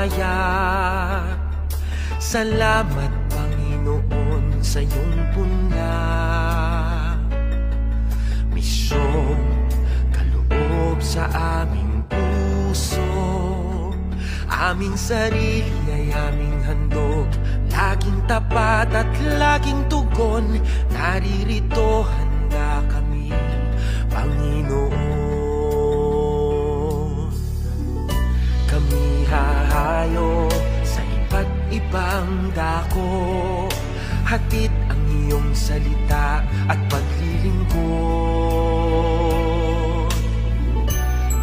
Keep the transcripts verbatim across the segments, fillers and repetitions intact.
Aya, salamat, Panginoon, sa iyong puna. Misyong kaloob sa aming puso, aming sarili ay aming handog, laging tapat at laging tugon, naririto handa kami, Panginoon. Kami hahayo sa iba't ibang dako, hatid ang iyong salita at paglilingkod.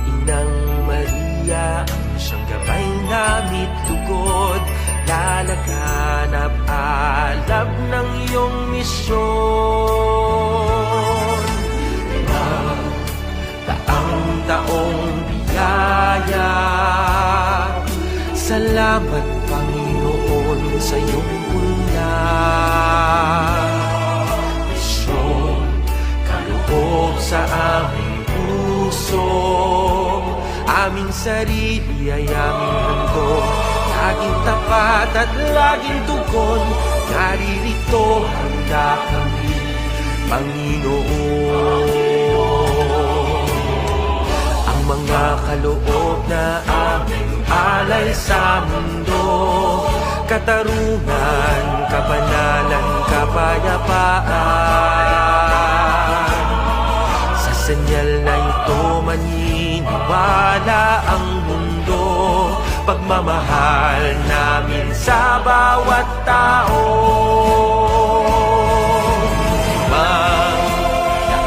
Inang Maria, ang siyang gabay nami't lugod, lalaganap alab ng iyong misyon. Daang taong biyaya. Salamat, Panginoon, sa iyong puna. Misyong kaloob sa aming puso. Aming sarili ay aming handog. Laging tapat at laging tugon. Naririto handa kami, Panginoon. Ang mga kaloob na aming alay sa mundo, katarungan, kabanalan, kapayapaan. Sa senyal na ito maniniwala ang mundo, pagmamahal namin sa bawat tao. Limang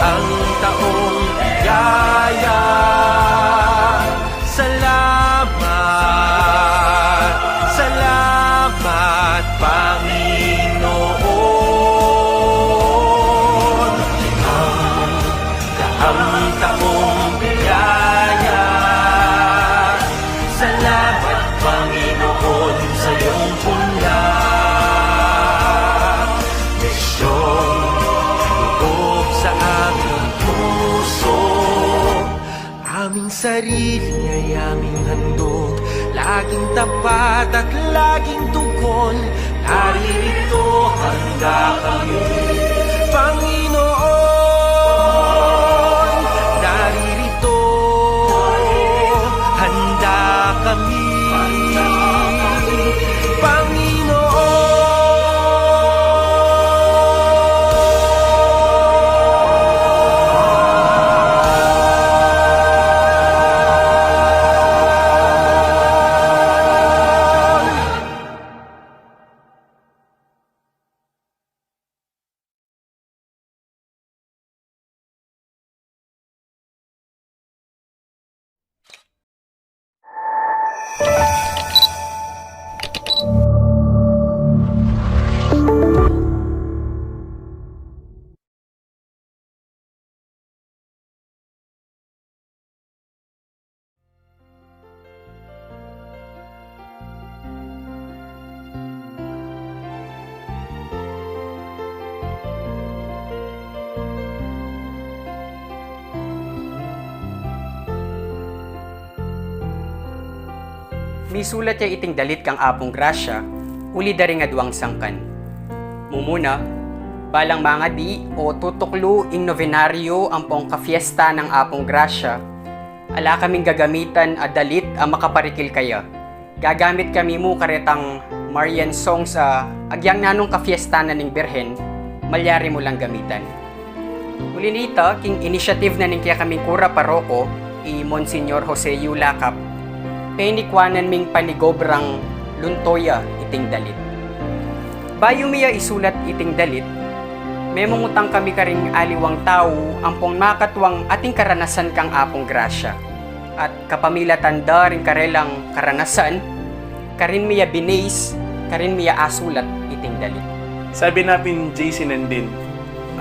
daang taong ligaya. Salamat, salamat, Panginoon. Limang daang taong ligaya. Salamat, Panginoon, sa iyong puna. Misyong loob sa aming puso. Aming sarili ay aming handog. Laging tapat at laging tugon. Naririto handa kami, Panginoon. Naririto handa kami, Panginoon. Misulat ya iting dalit kang Apung Grasya uli da ring aduang sangkan. Mumuna, balang mangadi o tutuklu ing nobenaryo ampong kafiesta nang Apung Grasya, ala kaming gagamitan a dalit a makaparikil kaya. Gagamit kami mu karetang Marian songs a agyang nanung kafiesta na ning Birhen, malyari mu lang gamitan. Uli nita, king initiative na ning kekaming kura paroko, i Monsignor Jose Yu Lakap, penikuanan ming panigobrang lunto ya iting dalit. Bayu mi ya isulat iting dalit, memungutang kami karing aliwang tau ampong makatuang ating karanasan kang Apung Grasya. At kapamilatan da ring karelang karanasan, karin mi ya binase, karin mi ya asulat iting dalit. Sabi na pin J C Nandin,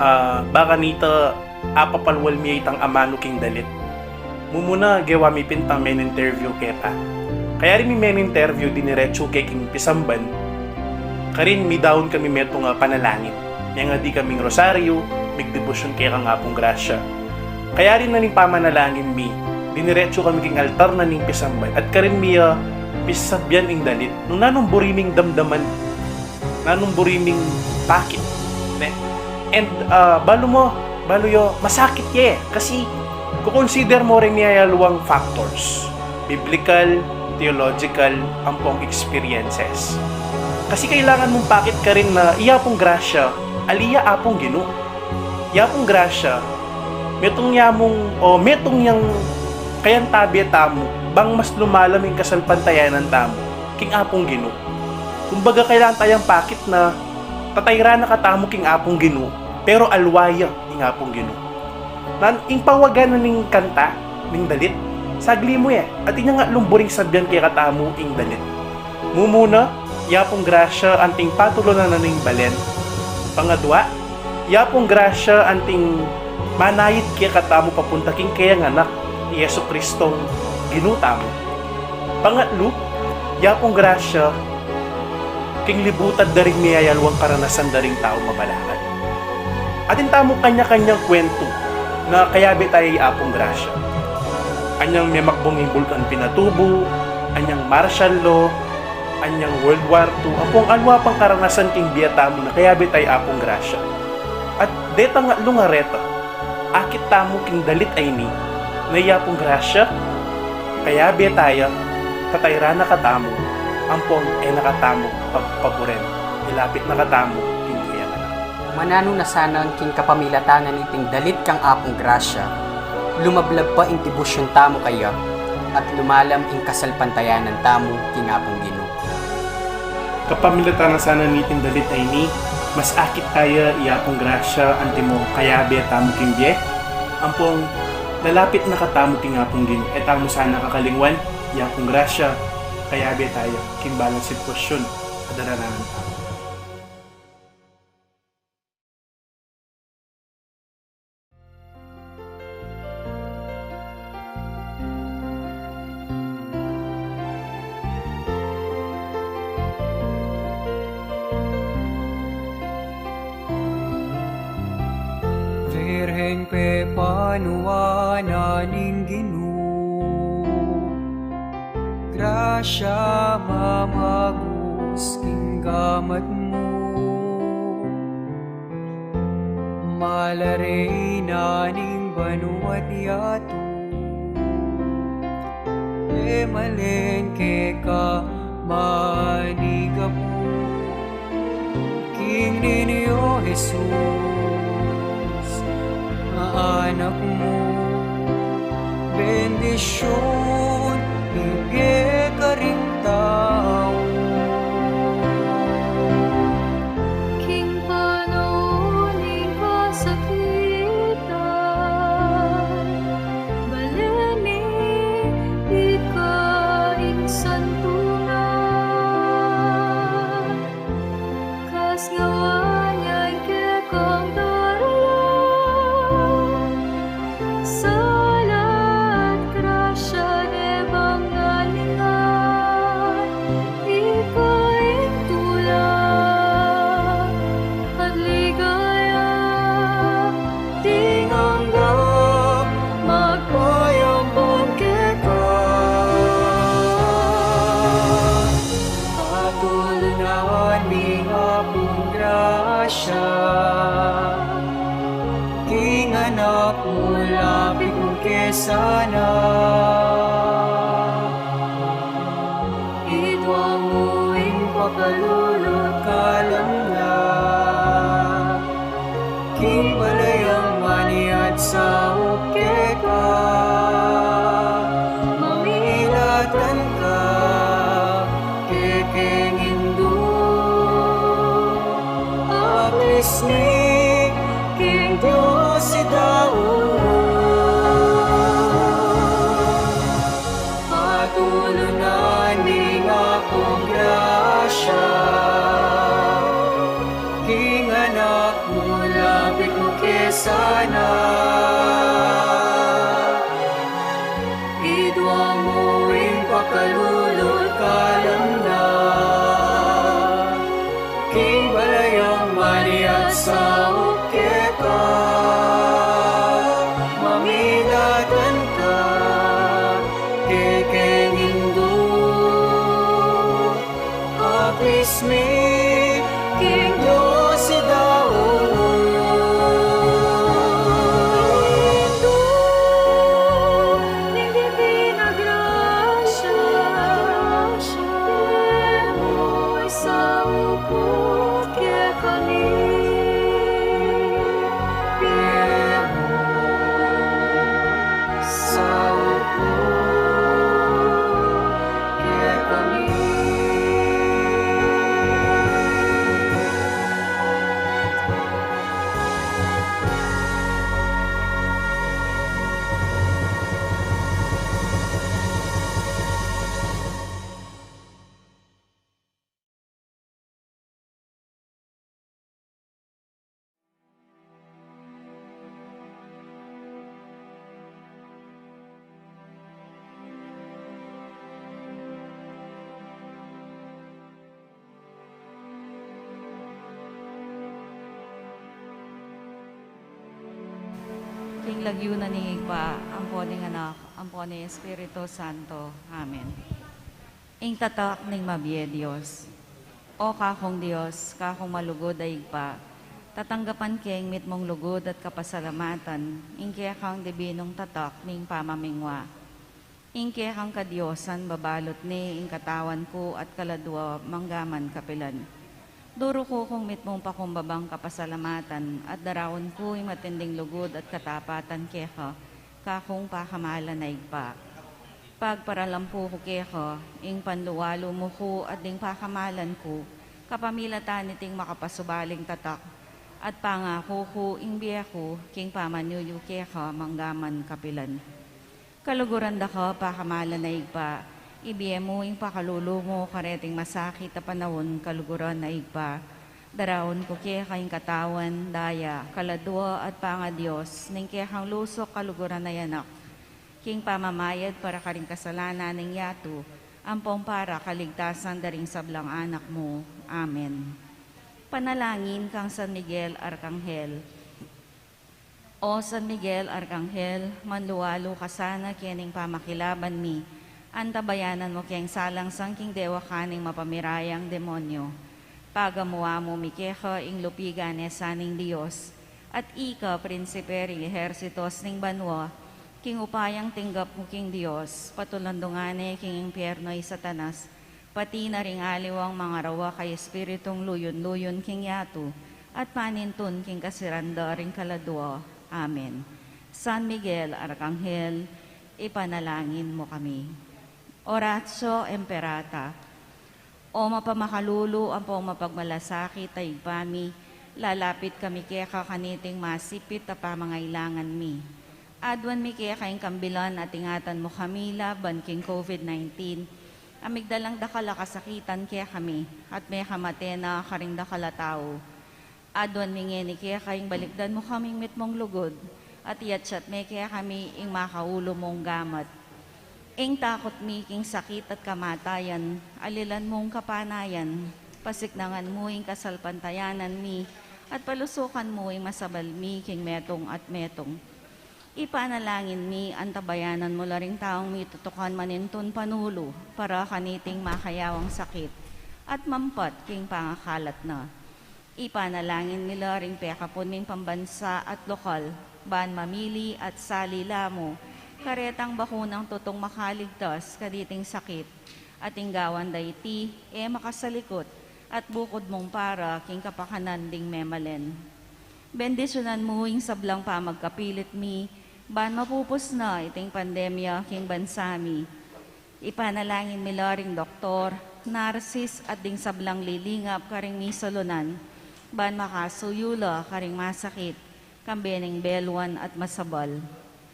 ah, baka nita apapalwal mi ya itang amanu king dalit. Mumuna, gewa mi pin itang men-interview keta. Kayari mi men-interview, diniretsu ke king pisamban. Karin midaun kami metung a panalangin. Mengadi kaming rosaryu, migdebosyon kekang Apung Grasya. Kayari na ning pamanalangin mi, diniretsu kami king altar na ning pisamban, at karin mi ya pisasabian ing dalit, nung nanung buri ming damdaman, nanung buri ming pakit, ne? And, ah, balu mu, balu yu, masakit ye. Kasi, kukonsider mu ring miyayaluang factors, biblical, theological, ampong experiences. Kasi kailangan mung pakit karin na iya pung grasya, ali ya Apung Ginu. Iya pung grasya, metung ya mung, o metung yang kayantabe tamu, bang mas lumalam ing kasalpantayanan tamu king Apung Ginu. Kumbaga, kailangan tayang pakit na tatayran na katamu king Apung Ginu, pero alwa ya ing Apung Ginu. Nan, ing pawagan na ning kanta, ning dalit, sagli mu ya, at inya nga lumburing sabian kekatamu ing dalit. Mumuna, iya pung grasya anting patulunan na ning balen. Pangadwa, iya pung grasya anting manayit kekatamu papunta king kayang Anak, i Jesu Kristong Ginu tamu. Pangatlu, iya pung grasya king libutad da ring miyayaluang karanasan da ring taung mabalakan. Atin tamung kanya-kanyang kwentu na kayabe taya i Apung grasya. Anyang memakbung ing bulkan Pinatubo, anyang martial law, anyang World War two, ampong alwa pang karanasan king bie tamu na kayabe taya i Apung grasya. At detang atlu nga reta, akit tamu king dalit a ini, na iya pung grasya, kayabe taya, tatayran na katamu, ampong e na katamu pagpaburen, ilapit na katamu king kayang Anak. Mananu na sana king kapamilatan na niting dalit kang Apung grasya, lumablab pa ing tibusyun tamu kaya, at lumalam ing kasalpantayanan tamu king Apung Ginu. Kapamilatan na sana niting dalit a ini, mas akit taya i Apung grasya antimo kayabe tamu king bie, ampong lalapit na katamu king Apung Ginu. E tamu sana kakalingwan, i Apung grasya, kayabe taya king balang sitwasyun a daranan tamu. Virgen, pepanuan na ning Ginu, grasya mamagus king gamat mu. Mala Reyna ning banua't yatu, e malen keka manigapu. King Niño Jesus, a anak mu, bendisyun ibie karing tau. King panaun ning kasakitan, balen mi ika ing santungan. Kasngawaan yang kekang daralan, sala at grasya ne bang nalingan, ika ing tula at ligaya, ding angga magpayampun keka. Patulunan ning Apung grasya, king anak mu lapit mu ke sana. Idwa mu ing pakalulu at kalamnan, king balayang maniat saup keka, mamilatan ka kekeng Indu, apisni king Dios i Daud. Patulunan ning Apung grasya, king anak mu lapit mu ke sana. Idwa mu ing pakalulu at kalamnan, king balayang maniat saup keka, mamilatan ka kekeng Indu, Mi, king Dios idauan. Indu ning divina gracia, e mu isaup kekami. E mu isaup kekami. King lagyu na ning Ibpa, ampo ning Anak, ampo ning Espiritu Santo. Amen. Ing tatak ning mabie Dios. O kakung Dios, kakung malugud a Ibpa, tatanggapan ke ing mitmung lugud at kapasalamatan, ing kekang dibinung tatak ning pamamingwa. Ing kekang kadiosan babalut ne ing katawan ku at kaladua manggaman kapilan. Duru ku kung mitmung pakumbabang kapasalamatan at daraun ku ing matinding lugud at katapatan keka, kakung pakamalan a Ibpa. Pagparalampu ku keka ing panluwalu mu ku at ding pakamalan ku, kapamilatan niting makapasubaling tatak, at pangaku ku ing bie ku king pamanyuyu keka manggaman kapilan. Kaluguran da ka, pakamalan a Ibpa, ibie mu ing pakalulu mu kareting masakit a panaun, kaluguran a Ibpa. Daraun ku keka ing katawan, daya, kaladua at pangadios ning kekang lusuk kaluguran a Anak, king pamamayad para karing kasalanan ning yatu, ampong para kaligtasan da ring sablang anak mu. Amen. Panalangin kang San Miguel Arkanghel. O San Miguel Arkanghel, manluwalu ka sana kening pamakilaban mi, antabayanan mu keng salang sangking dewakan ning mapamirayang demonyo. Pagamuan mu mi keka ing lupigan e sa ning Dios, at ika, prinsipe ring ehersitos ning banua, king upayang tinggap mu king Dios, patulandungan ne king impierno i Satanas, pati na ring aliwang mangarawak a espiritung luyun-luyun king yatu, at panintun king kasiran da ring kaladua. Amen. San Miguel Arkanghel, ipanalangin mu kami. Oratio Imperata. O mapamakalulu ampong mapagmalasakit a Ibpa mi, lalapit kami keka kaniting masipit a pamangailangan mi. Aduan mi keka ing kambilan at ingatan mu kami laban king COVID nineteen, a migdalang dakal a kasakitan kekami, at mekamate na karing dakal a tau. Aduan mi ngeni keka ing balikdan mu kaming mitmung lugud, at iyatyat me kekami ing makaulu mung gamat. Ing takut mi king sakit at kamatayan, alilan mung kapanayan, pasiknangan mu ing kasalpantayanan mi, at palusukan mu ing masabal mi king metung at metung. Ipanalangin mi, antabayanan mu la ring taung mitutukan manintun panulu para kaniting makayawang sakit, at mampat king pangakalat na. Ipanalangin mi la ring pekapun ming pambansa at lokal, ban mamili at sali la mu karetang bakunang tutung makaligtas kaniting sakit, at ing gawan da iti e makasalikut, at bukud mung para king kapakanan ding memalen. Bendisyunan mu ing sablang pamagkapilit mi, ban mapupus na iting pandemya king bansa mi. Ipanalangin mi la ring doktor, narsis, at ding sablang lilingap karing misalunan, ban makasuyu la karing masakit, kambe ning beluan at masabal.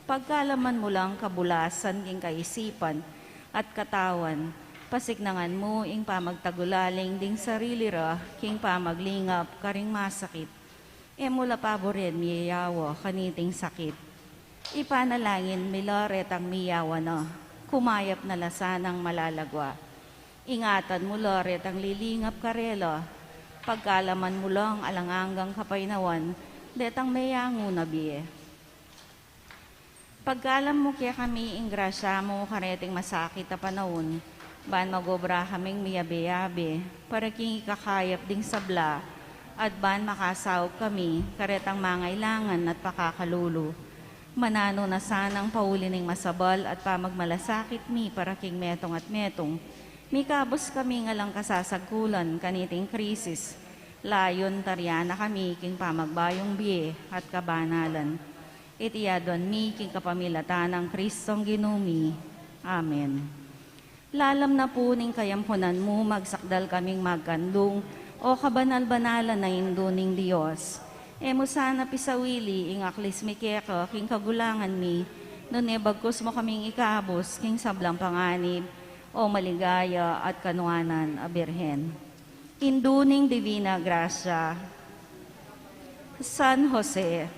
Pagkalaman mu lang kabulasan king kaisipan at katawan, pasiknangan mu ing pamagtagulaling ding sarili ra king pamaglingap karing masakit. E mu la paburen miyawa kaniting sakit. Ipanalangin mi la retang miyawa na, kumayap na la sanang malalagwa. Ingatan mu la retang lilingap karela, pagkalaman mu lang alang anggang kapaynawan detang meyangu na bie. Pagkalam mu kekami ing grasya mu kareting masakit a panaun, Ban mag-obra kaming miyabe-yabe para king ikakayap ding sabla, at ban makasaup kami karetang mangailangan at pakakalulu. Mananu na sanang pauli ning masabal at pamagmalasakit mi para king metung at metung, mikabus kami ngan lang kasasagkulan kaniting krisis, layun tarian na kami king pamagbayung bie at kabanalan. Iti aduan mi king kapamilatan nang Kristong Ginu mi. Amen. Lalam na pu ning kayampunan mu, magsakdal kaming magkandung, o kabanal-banalan a Indu ning Dios. E mu sana pisawili ing aklis mi keka king kagulangan mi, nune bagkus mu kaming ikabus king sablang panganib, o maligaya at kanuanan a Birhen. Indu ning Divina Gracia, San Jose,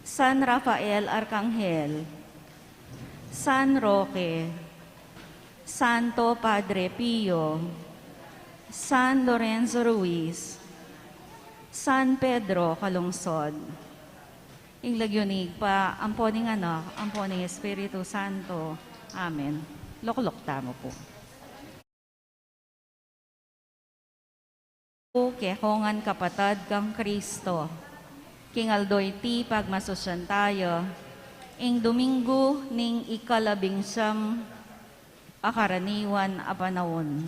San Rafael Arkanghel, San Roque, Santo Padre Pio, San Lorenzo Ruiz, San Pedro Calungsod. Ing lagyu ning Ibpa, ampo ning Anak, ampo ning Espiritu Santo. Amen. Lukluk tamu pu. Kekong ngan kapatad kang Kristo, king aldo iti pagmasusyan taya, ing Domingo ning ikalabing siyam a karaniwan a panaun.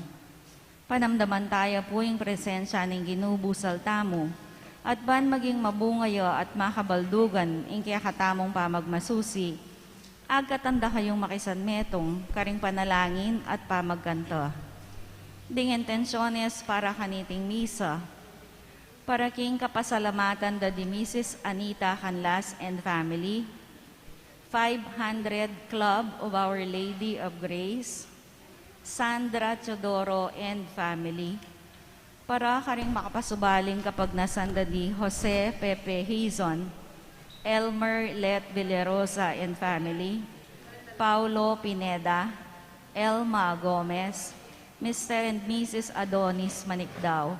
Panamdaman taya pu ing presensya ning Ginu busal tamu, at ban maging mabunga ya at makabaldugan ing kekatamung pamagmasusi, agkatan da kayung makisanmetung karing panalangin at pamagkanta. Ding intensyones para kaniting misa: para king kapasalamatan da di Misis Anita Canlas and family, five hundred Club of Our Lady of Grace, Sandra Teodoro and family, para karing makapasubaling kapagnasan da di Jose Pepe Hizon, Elmer Let Villarosa and family, Paulo Pineda, Elma Gomez, Mister and Missus Adonis Manicdao,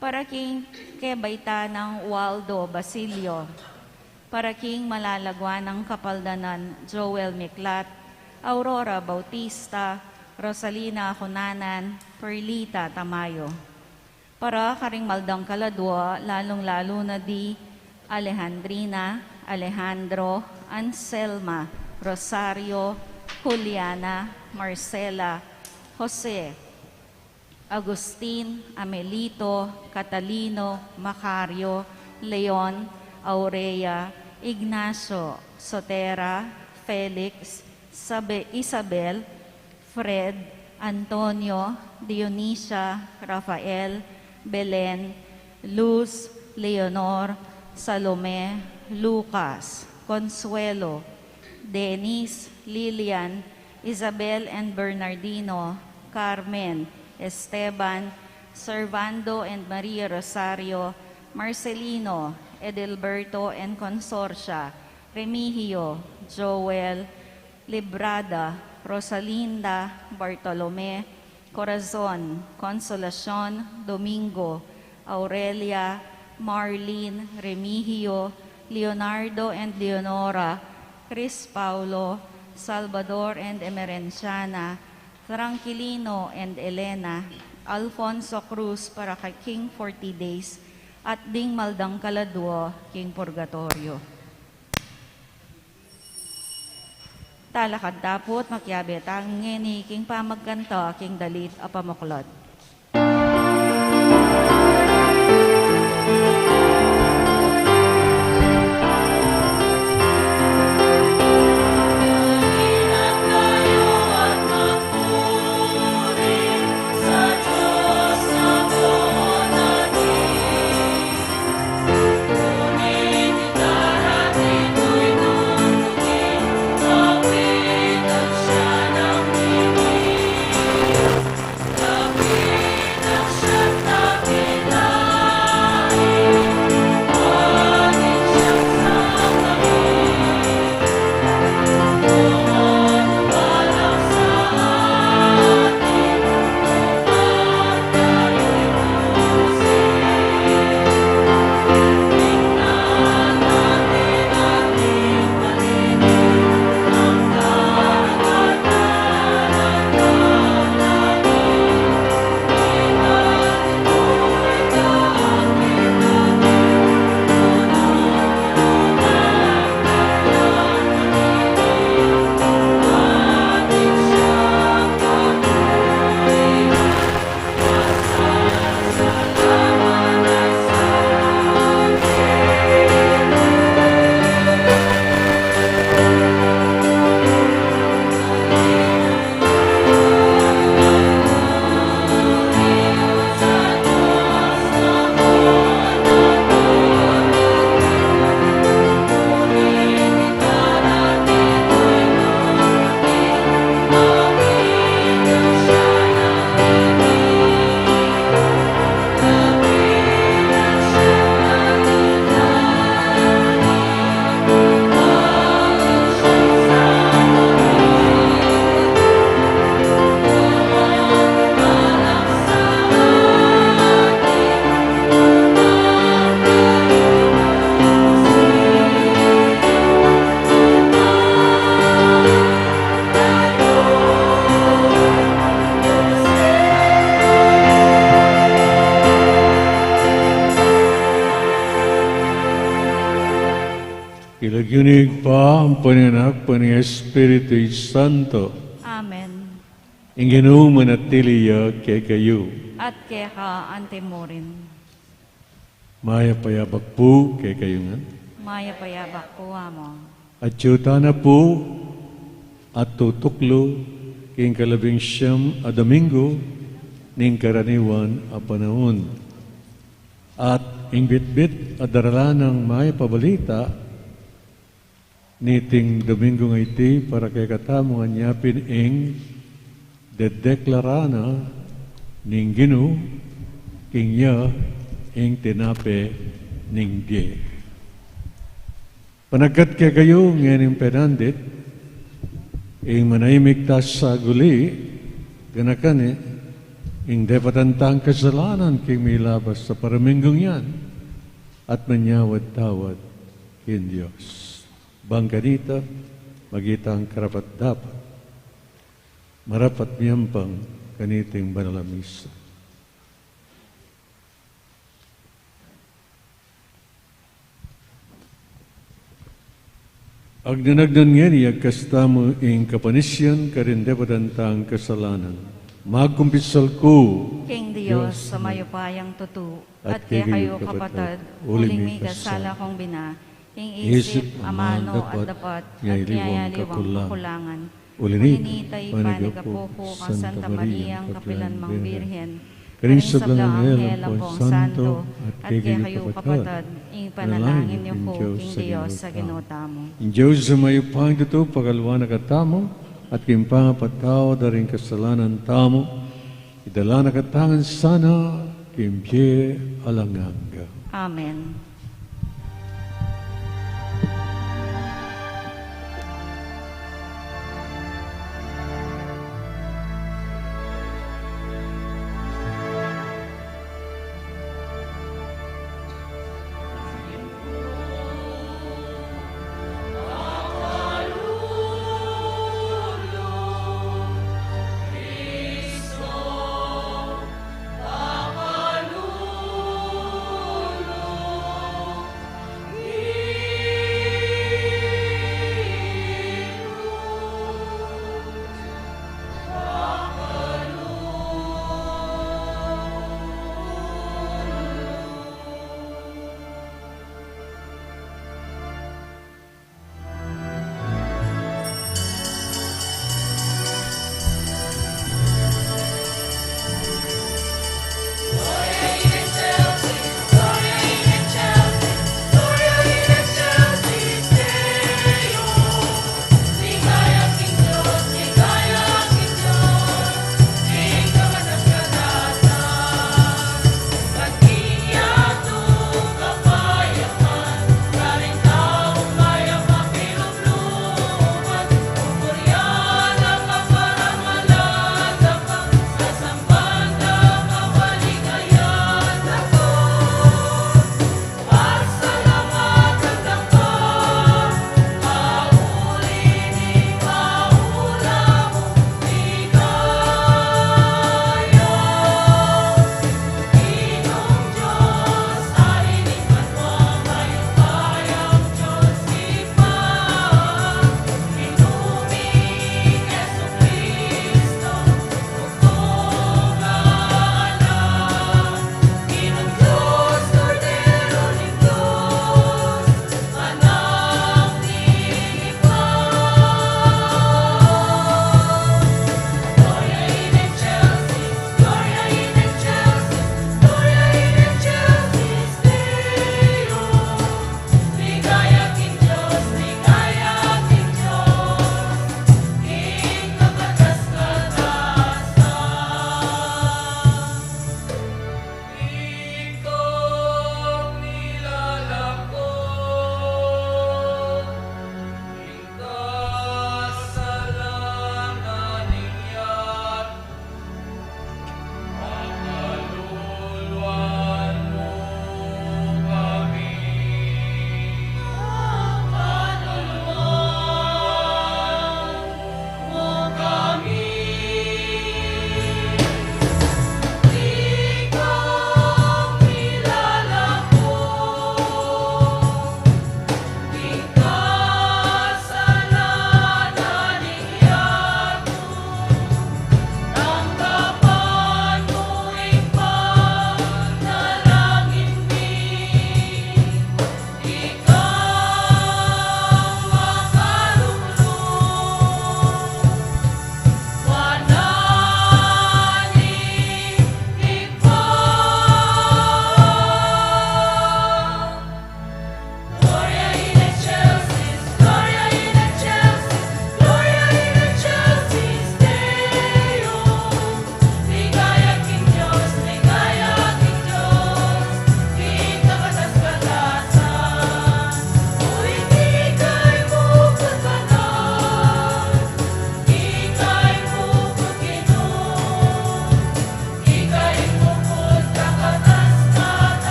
para king kebaitan nang Waldo Basilio, para king malalaguan nang kapaldanan Joel Miklat, Aurora Bautista, Rosalina Cunanan, Perlita Tamayo. Para karing maldang kaladua, lalung-lalu na di Alejandrina, Alejandro, Anselma, Rosario, Juliana, Marcela, Jose, Agustin, Amelito, Catalino, Macario, Leon, Aurea, Ignacio, Sotera, Felix, Sabe-, Isabel, Fred, Antonio, Dionisia, Rafael, Belen, Luz, Leonor, Salome, Lucas, Consuelo, Dennis, Lilian, Isabel and Bernardino, Carmen, Esteban, Servando and Maria Rosario, Marcelino, Edelberto and Consorcia, Remigio, Joel, Librada, Rosalinda, Bartolome, Corazon, Consolacion, Domingo, Aurelia, Marlene, Remigio, Leonardo and Leonora, Chris Paulo, Salvador and Emerenciana, Tranquilino and Elena, Alfonso Cruz para kay king forty days, at ding maldang kaladua king purgatorio. Talakad ta pu at makiabe ta ngeni king pamagkanta king dalit a pamuklat. King Ibpa, ampo ning Anak, ampo ning Espiritu Santo. Amen. Ing Ginu manatili ya kekayu. At keka antimurin. Mayap a yabak pu kekayu ngan. Mayap a yabak pu, Among. Atyu tana pu at tutuklu king kalabing siyam a Domingo ning karaniwan a panaun. At ing bitbit a daralan nang mayap a balita niting Domingo ngeni para kekatamu ngan ya pin ing dedeklara na ning Ginu, king ya ing tinape ning bie. Panagkat kekayu ngening penandit, ing manahimik tasaguli, ganakan ne ing depatan tang kasalanan king milabas a paraminggung yan, at manyawad-tawad king Dios. Bang kanita, maging tang karapat-dapat, marapat miyampang kaniting banal a misa. Agnan-agnan ngeni, agkas tamu ing kapanisyan karing depatan tang kasalanan. Magkumpisal ku king Dios a mayupayang tutu, at kekayu kapatad, uling mikasala kung bina, king isip, amanu, at dapat, at king aliwang kakulangan. Uli na nita, panigapu ku kang Santa Maria, ing kapilan mang Birhen, karing sablang anghel ampong santo, at kekayu kapatad, ipanalangin yu ku king Dios a Ginu tamu. Ing Dios a mayupayang tutu, pakaluan na katamu, at king pangapatawad da ring kasalanan tamu, idala na katamu ngan sana king bie alang angga. Amen.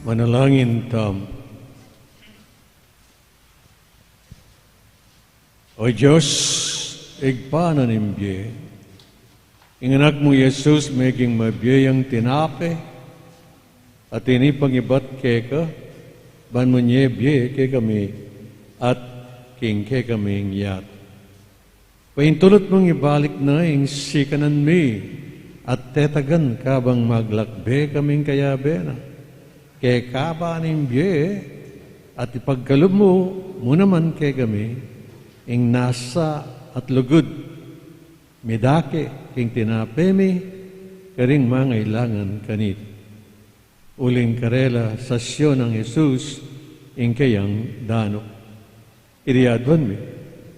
Manalangin tamu. O Dios, Ibpa na ning bie, ing Anak mung Jesus meging mabie yang tinape, at ini pangibat keka, ban munye bie kekami, at king kekaming yatu. Paintulut mung ibalik na ing sikanan mi, at tetagan kabang maglakbe kaming kayabe na. Keka ba ning bie, at ipagkalub mu, mu naman kekami, ing nasa at lugud, midake king tinape mi, karing mangailangan kanita. Uling karela sasyo nang Jesus, ing keyang danu. Iti aduan mi,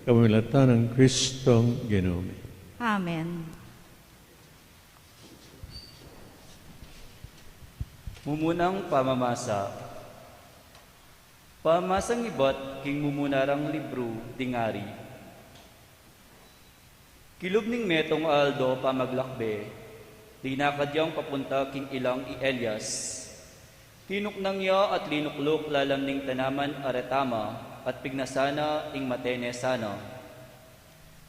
kapamilatan nang Kristong Ginu mi. Amen. Mumunang pamamasa. Pamamasang ibat king mumuna rang libru ding ari. Kilub ning metung a aldo pamaglakbe, dinakad yang papunta king ilang i Elias. Tinuknang ya at linukluk lalam ning tanaman a retama at pignasa na ing mate ne sana.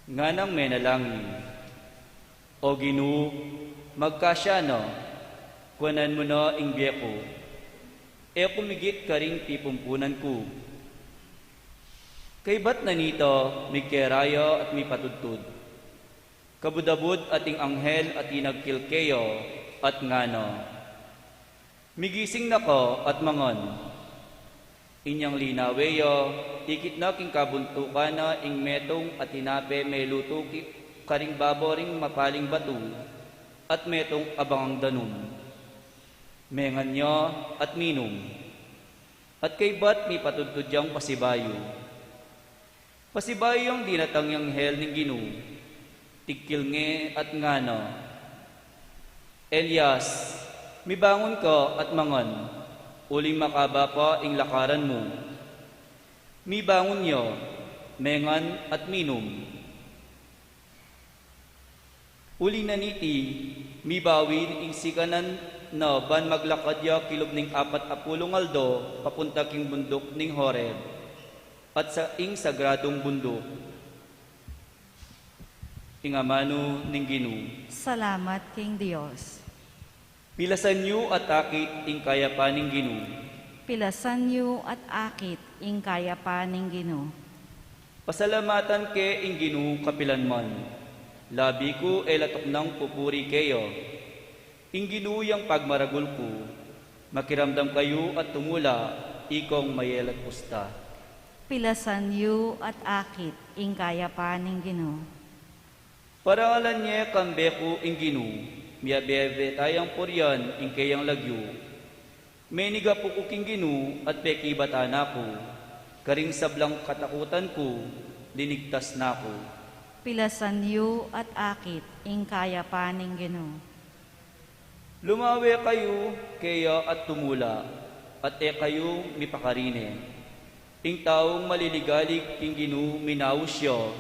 Nganang menalangin, "O Ginu, magkasya na, kuanan mu na ing bie ku. E ku migit karing pipumpunan ku." Kaybat na nita, migkera ya at mipatudtud. Kabud-abud at ing anghel at tinagkil keya at ngana, "Migising na ka at mangan." Inyang linawe ya, ikit na king kabuntukan na ing metung a tinape melutu ki-, karing babo ring mapaling batu, at metung a bangang danum. Mengan ya at minum. At kaybat mipatudtud yang pasibayu. Pasibayu yang dinatang yang anghel ning Ginu, tigkil nge at ngana, "Elias, mibangun ka at mangan, uling makaba pa ing lakaran mu." Mibangun ya, mengan at minum. Uli na niti, mibawi ing sikanan na ban maglakad ya kilub ning apat a pulung aldo papunta king bunduk ning Horeb, at sa ing sagradung bunduk. Ing amanu ning Ginu. Salamat king Dios. Pilasan yu at akit ing kayapan ning Ginu. Pilasan yu at akit ing kayapan ning Ginu. Pasalamatan ke ing Ginu kapilan man. Labi ku e la tuknang pupuri keya. Ing Ginu yang pagmaragul ku. Makiramdam kayu at tumula, ikong mayela't pusta. Pilasan yu at akit ing kayapan ning Ginu. Parangalan ye kambe ku ing Ginu, miyabe-be tayang purian ing keyang lagyu. Menigapu ku king Ginu at pekibatan na ku, karing sablang katakutan ku, linigtas na ku. Pilasan yu at akit ing kayapan ning Ginu. Lumawe kayu keya at tumula, at e kayu mipakarine. Ing taung maliligalig king Ginu minaus ya,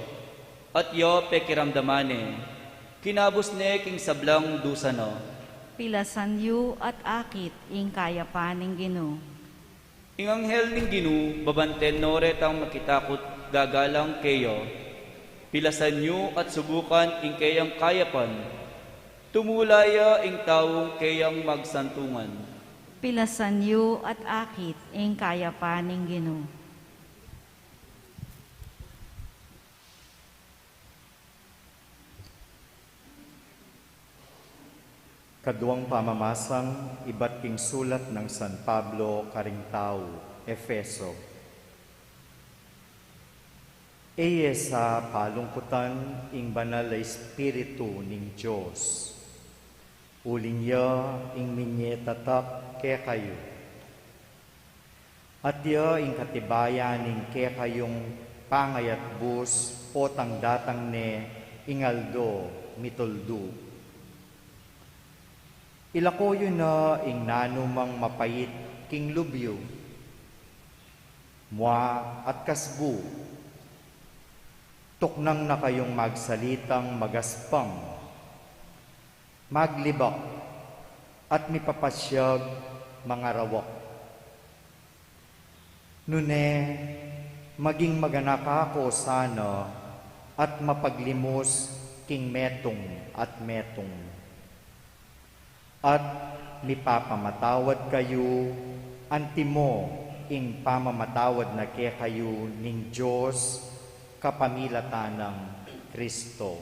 at ya pekiramdaman ne, kinabus ne king sablang dusa na. Pilasan yu at akit ing kayapan ning Ginu. Ing anghel ning Ginu, babanten no retang makitakut gagalang keya. Pilasan yu at subukan ing keyang kayapan. Tumula ya ing taung keyang magsantungan. Pilasan yu at akit ing kayapan ning Ginu. Kaduang pamamasang ibat king sulat nang San Pablo karing tau Efeso. E ye sa palungkutan ing banal a Espiritu ning Dios. Uling ya ing minye tatap kekayu. At ya ing katibayan ning kekayung pangayatbus potang datang ne ing aldo mituldu. Ilako yu na ing nanumang mapait king lub yu. Mua at kasbu. Tuknang na kayung magsalitang magaspang, maglibak, at mipapasyag mangarawak. Nune, maging maganaka ko sana at mapaglimus king metung at metung. At mipapamatawad kayu, antimo ing pamamatawad na kekayu ning Dios kapamilatan nang Kristo.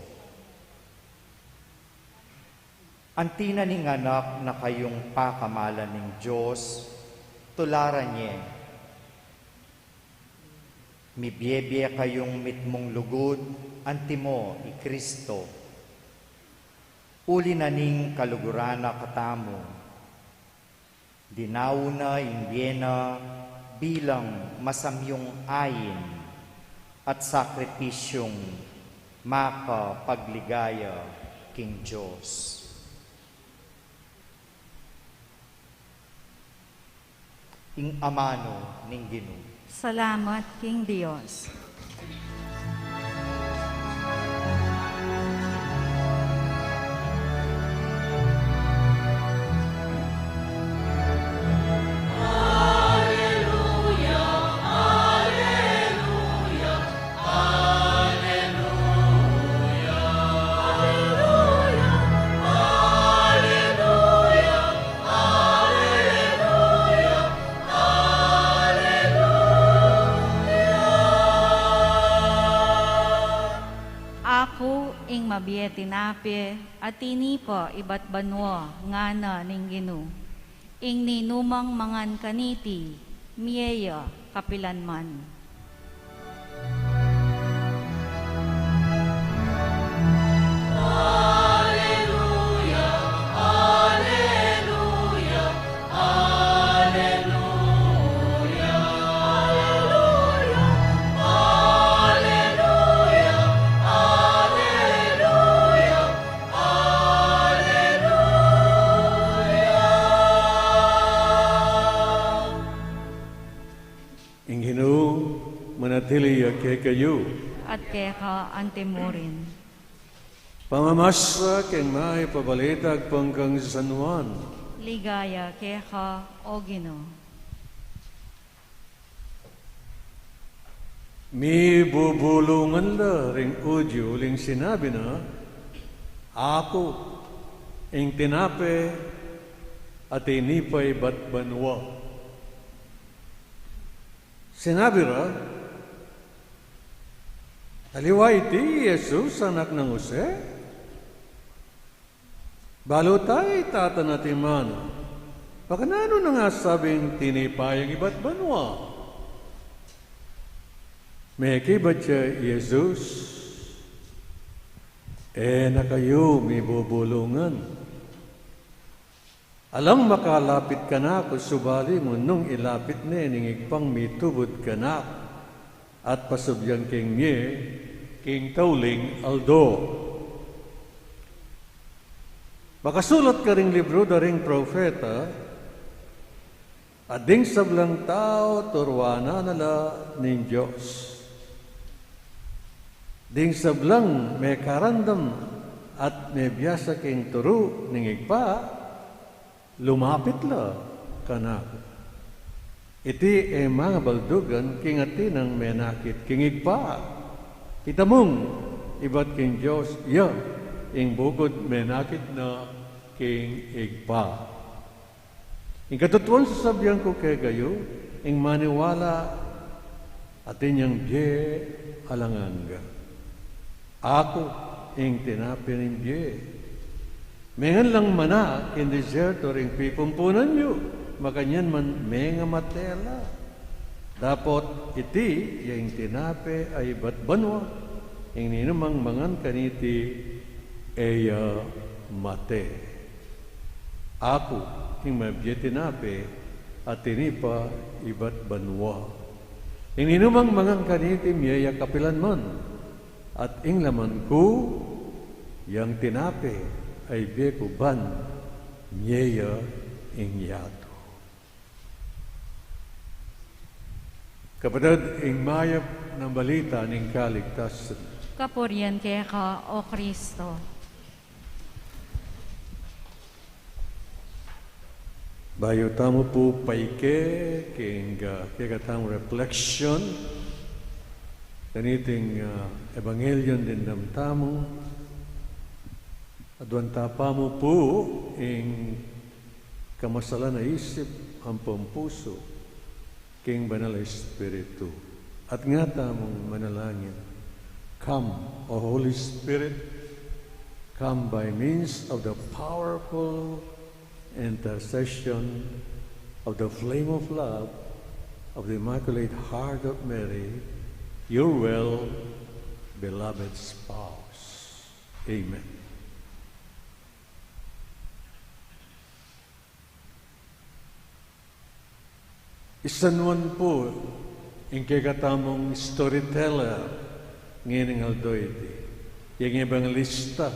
Anti na ning anak na kayung pakamalan ning Dios, tularan ye. Mibie-bie kayung mitmung lugud, antimo i Kristo. Uli na ning kaluguran na katamu, dinau na ing bie na bilang masamyung ain at sakripisyung makapagligaya king Dios. Ing amanu ning Ginu. Salamat king Dios. Aku ing mabie tinape a tinipa ibat banua ngana ning Ginu. Ing ninumang mangan kaniti, mie ya kapilanman. Ing Ginu manatili ya kekayu. At keka antimurin. Pamamasa king mayap a balita agpang kang San Juan. Ligaya keka, O Ginu. Mibubulungan la ring Judio uling sinabi na, "Aku ing tinape a tinipa ibat banua." Sinabi ra, "Aliwa iti i Jesus, anak nang Jose?" Balu ta i tata na at i ina na, pakananu na nang asabing tinipa yang ibat banua? Mekibat ya i Jesus, "E na kayu mibubulungan. Alang makalapit kanaku subali mu nung ilapit ne ning Ibpang mitubud kanaku at pasubyan keng mie king tauling aldo." Makasulat karing libru da ring propeta, a ding sablang tau turuan na la ning Dios. Ding sablang mekarandam at mebiasa king turu ning Ibpa, lumapit la kanaku. Iti e mangabaldugan king atin nang menakit king Ibpa. Itamung ibat king Dios ya ing bukud menakit na king Ibpa. Ing katutuan sasabian ku kekayu, ing maniwala atin yang bie alang angga. Aku ing tinape ning bie. Mengan lang mana king desierto ring pipumpunan yu, makanyan man mengamate la. Dapot iti ya ing tinape a ibat banua, ing ninumang mangan kaniti e ya mate. Aku ing mabie tinape a tinipa ibat banua. Ing ninumang mangan kaniti mie ya kapilanman, at ing laman ku, yang tinape a ibie ku ban, mie ya ing yatu. Kapatad, ing mayap nang balita ning kaligtasan. Kapurian keka, O Kristo. Bayu tamu pu paike king, ah, kekatamung reflection kaniting, ah, ebanghelyo dimdam tamu, aduan ta pa mu pu ing kamasalan a isip ampong pusu king Banal a Espiritu. At nga tamung manalangin, "Come, O Holy Spirit, come by means of the powerful intercession of the flame of love of the Immaculate Heart of Mary, your well beloved spouse." Amen. I San Juan pu ing kekatamung storyteller ngening aldo iti. Yang ebanghelista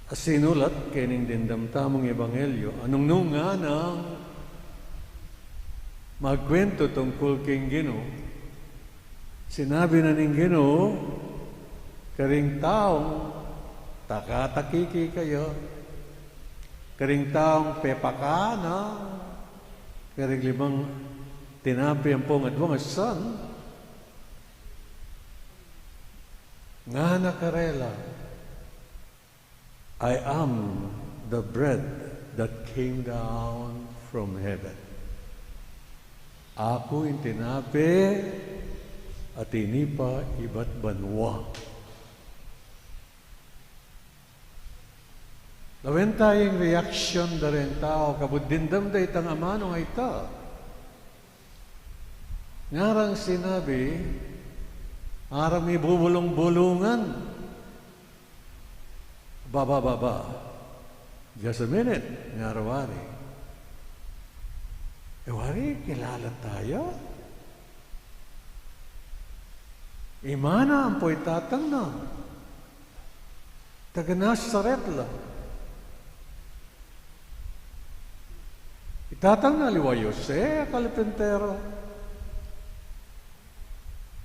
a sinulat kening dimdam tamung ebanghelyo, a nung nung ngana magkuwentu tungkul king Ginu, sinabi na ning Ginu karing taung takatakiki kaya, karing taung pepakan na karing limang tinape ampong adwang a san, ngana karela, "I am the bread that came down from heaven." Aku ing tinape a tinipa ibat banua. Lawen ta ing reaksyon da reng tau kabud dimdam da itang amanung a ita. Ngarang sinabi, ngarang mibubulung-bulungan. Ba, ba, ba, ba. Just a minute, ngara wari. E wari, kilala taya. Imana ampo itatang na. Taga Nazaret la. Itatang na aliwa i Jose, karpintero.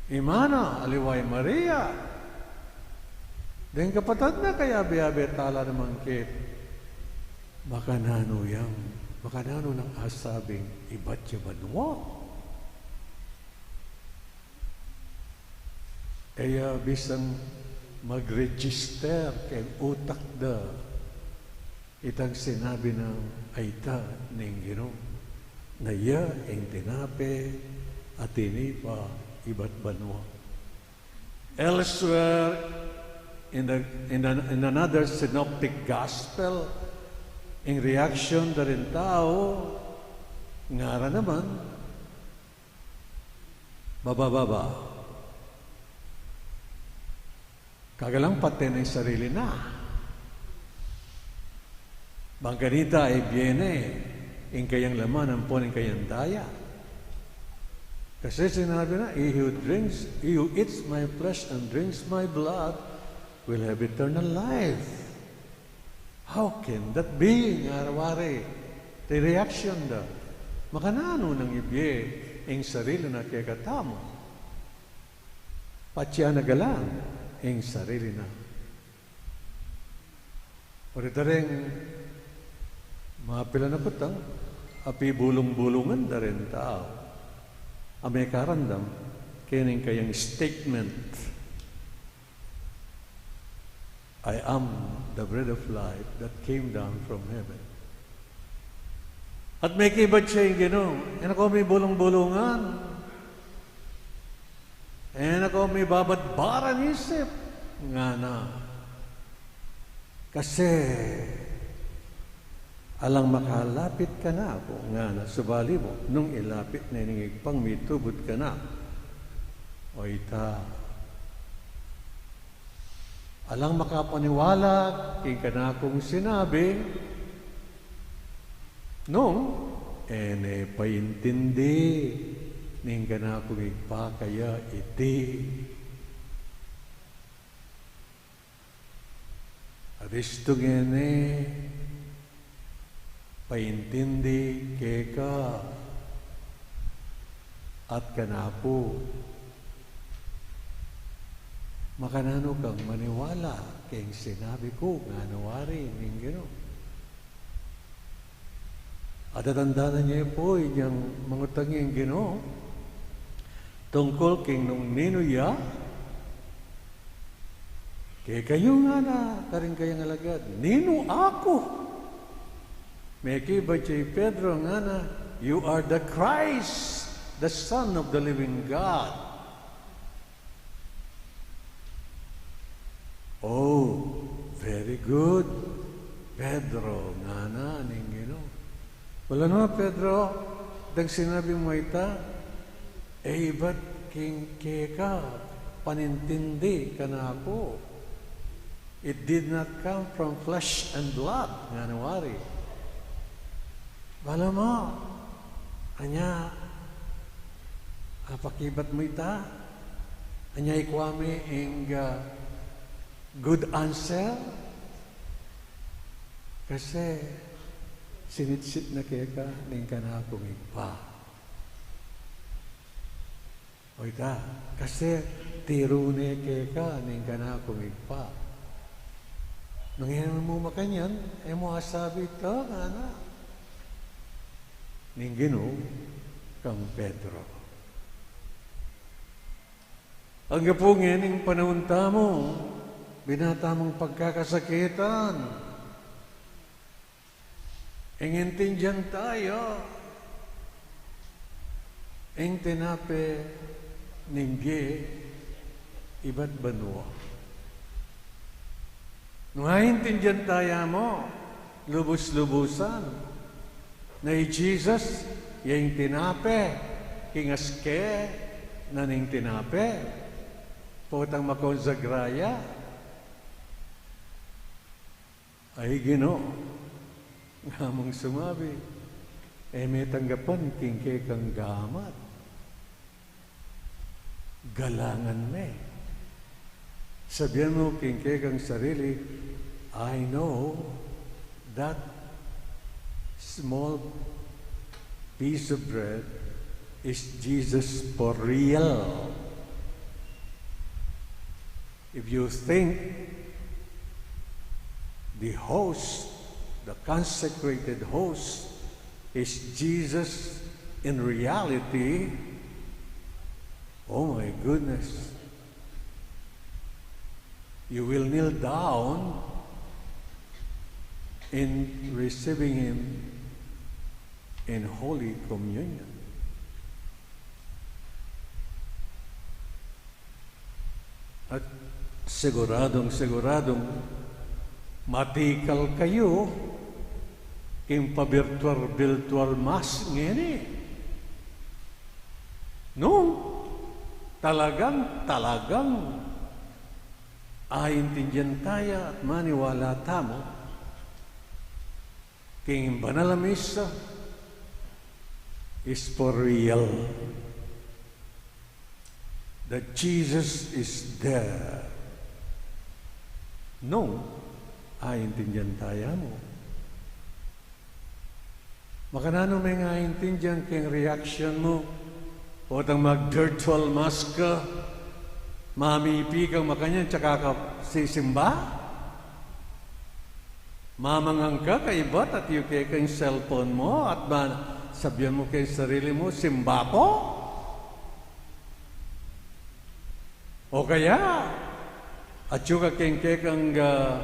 Imana aliwa i Maria. Deng kapatad na kayabe-yabe tala naman kit. Makananu yang, makananu nang asabing ibat ya banua? E ya bisang mag-register keng utak da itang sinabi nang a ita ning Ginu, na iya ing tinape a tinipa ibat banua. Elsewhere, in the, in the, in another synoptic gospel, ing reaksyon da ring tau, ngara naman, ba, ba, ba, ba. Kaga lang pati na ing sarili na. Bang kanita ibie ne ing kayang laman ampon ing kayang daya. Kasi sinabi na, "He who drinks, he who eats my flesh and drinks my blood will have eternal life." How can that be? Ngara wari, the reaction da. Makananu nang ibie ing sarili na kekatamu? Patse na galang ing sarili na. Pari da reng mapilan a kutang a pibulung-bulungan da reng tau a mekaramdam kening kayang statement, "I am the bread of life that came down from heaven." At mekibat ya ing Ginu, e na ko mibulung-bulungan, e na ko mibabadbaran isip, ngana. Kasi alang makalapit kanaku, ngana, subali mu nung ilapit ne ning Ibpang mitubud kanaku. O ita, alang makapaniwala king kanakung sinabi, nung e ne paintindi ning kanakung Ibpa kaya iti. At istu ngeni, paintindi keka at kanaku, makananu kang maniwala keng sinabi ku, ngana wari ning Ginu. Atatandanan ye pu, inyang mangutang ing Ginu tungkul king nung ninu ya, kekayu ngana, karing kayang alagad, "Ninu aku?" Mekibat ya i Pedro, ngana, "You are the Christ, the Son of the living God." "Oh, very good, Pedro," ngana ning Ginu. "Balamu, Pedro, deng sinabi mu ita, e ibat king keka panintindi kanaku. It did not come from flesh and blood," ngana wari. "Balamu, anya, apakibat mu ita? Anya ikwa me ing, ah, good answer? Kasi sinitsit na keka ning kanakung Ibpa. O ita, kasi tiru ne keka ning kanakung Ibpa. Nung e mu makanyan, e mu asabi ita?" ngana ning Ginu kang Pedro. Angga pu ngening panaun tamu, binata mung pagkakasakitan, ing intindian taya ing tinape ning bie ibat banua. Nung aintindian taya mu lubus-lubusan na i Jesus ya ing tinape king aske na ning tinape potang makonsagra ya, "Ay, Ginu," ngamung sumabi, "e me tanggapan king kekang gamat. Galangan me. Sabian mu king kekang sarili, 'I know that small piece of bread is Jesus for real.'" If you think the host, the consecrated host, is Jesus in reality, oh my goodness, you will kneel down in receiving Him in Holy Communion. At siguradung-siguradung, matikal kayu king pa-virtual-virtual mass ngeni. Nung talagang-talagang aintindian taya at maniwala tamu king banal a misa is for real, that Jesus is there. Nung aintindian taya mu. Makananu meng aintindian king reaction mu potang mag-virtual mass ka, mamipi kang makanyan tsaka ka sisimba? Mamangan ka kaibat at yuke ka ing cellphone mu at ma-, sabian mu king sarili mu, "Simba ku?" O kaya atyu ka king kekang, ah,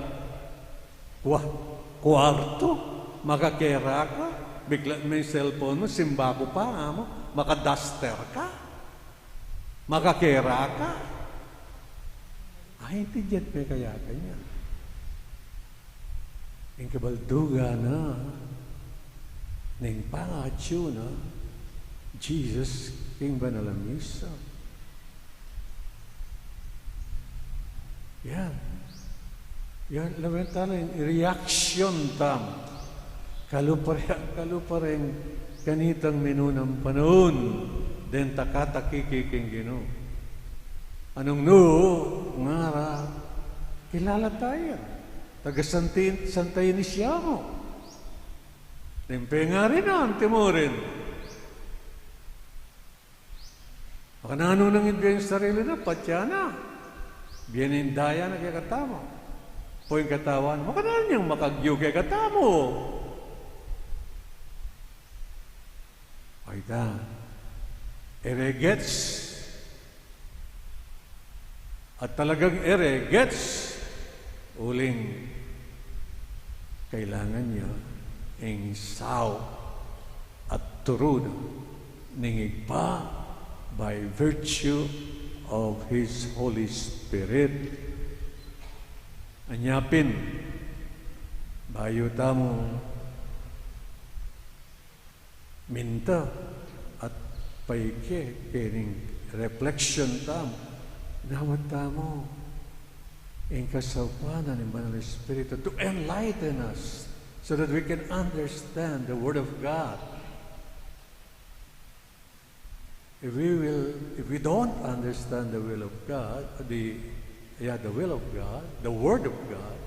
kwa-, kwartu, makakera ka, biklat me ing cellphone mu, "Simba ku pa," nga mu, maka-duster ka, makakera ka. Aintindian me kaya kanyan ing kabaldugan na ning pangatyu na Jesus king banal a misa? Yan. Yan, lawen tala ing reaction tamu. Kalupa re-, kalupa reng kanitang minunang panaun, deng takataki king Ginu. Nung nu, ngara, kilala taya, taga Santa, Santa Inis ya mu. Deng pengari na, anti mu rin. Makananu nang ibie ing sarili na, patya na. Bie ning daya na kekatamu. Poi ing katawan, makananu yang makagyu kekatamu? Ka, e re gets. At talagang e re gets, uling kailangan ya ing saup at turu na ning Ibpa by virtue of His Holy Spirit. Anya pin, bayu tamu minta at paike keng reflection tamu, dawat tamu ing kasaupan ning Banal Espiritu to enlighten us so that we can understand the Word of God. If we will, if we don't understand the will of God, the, yeah, the will of God, the Word of God,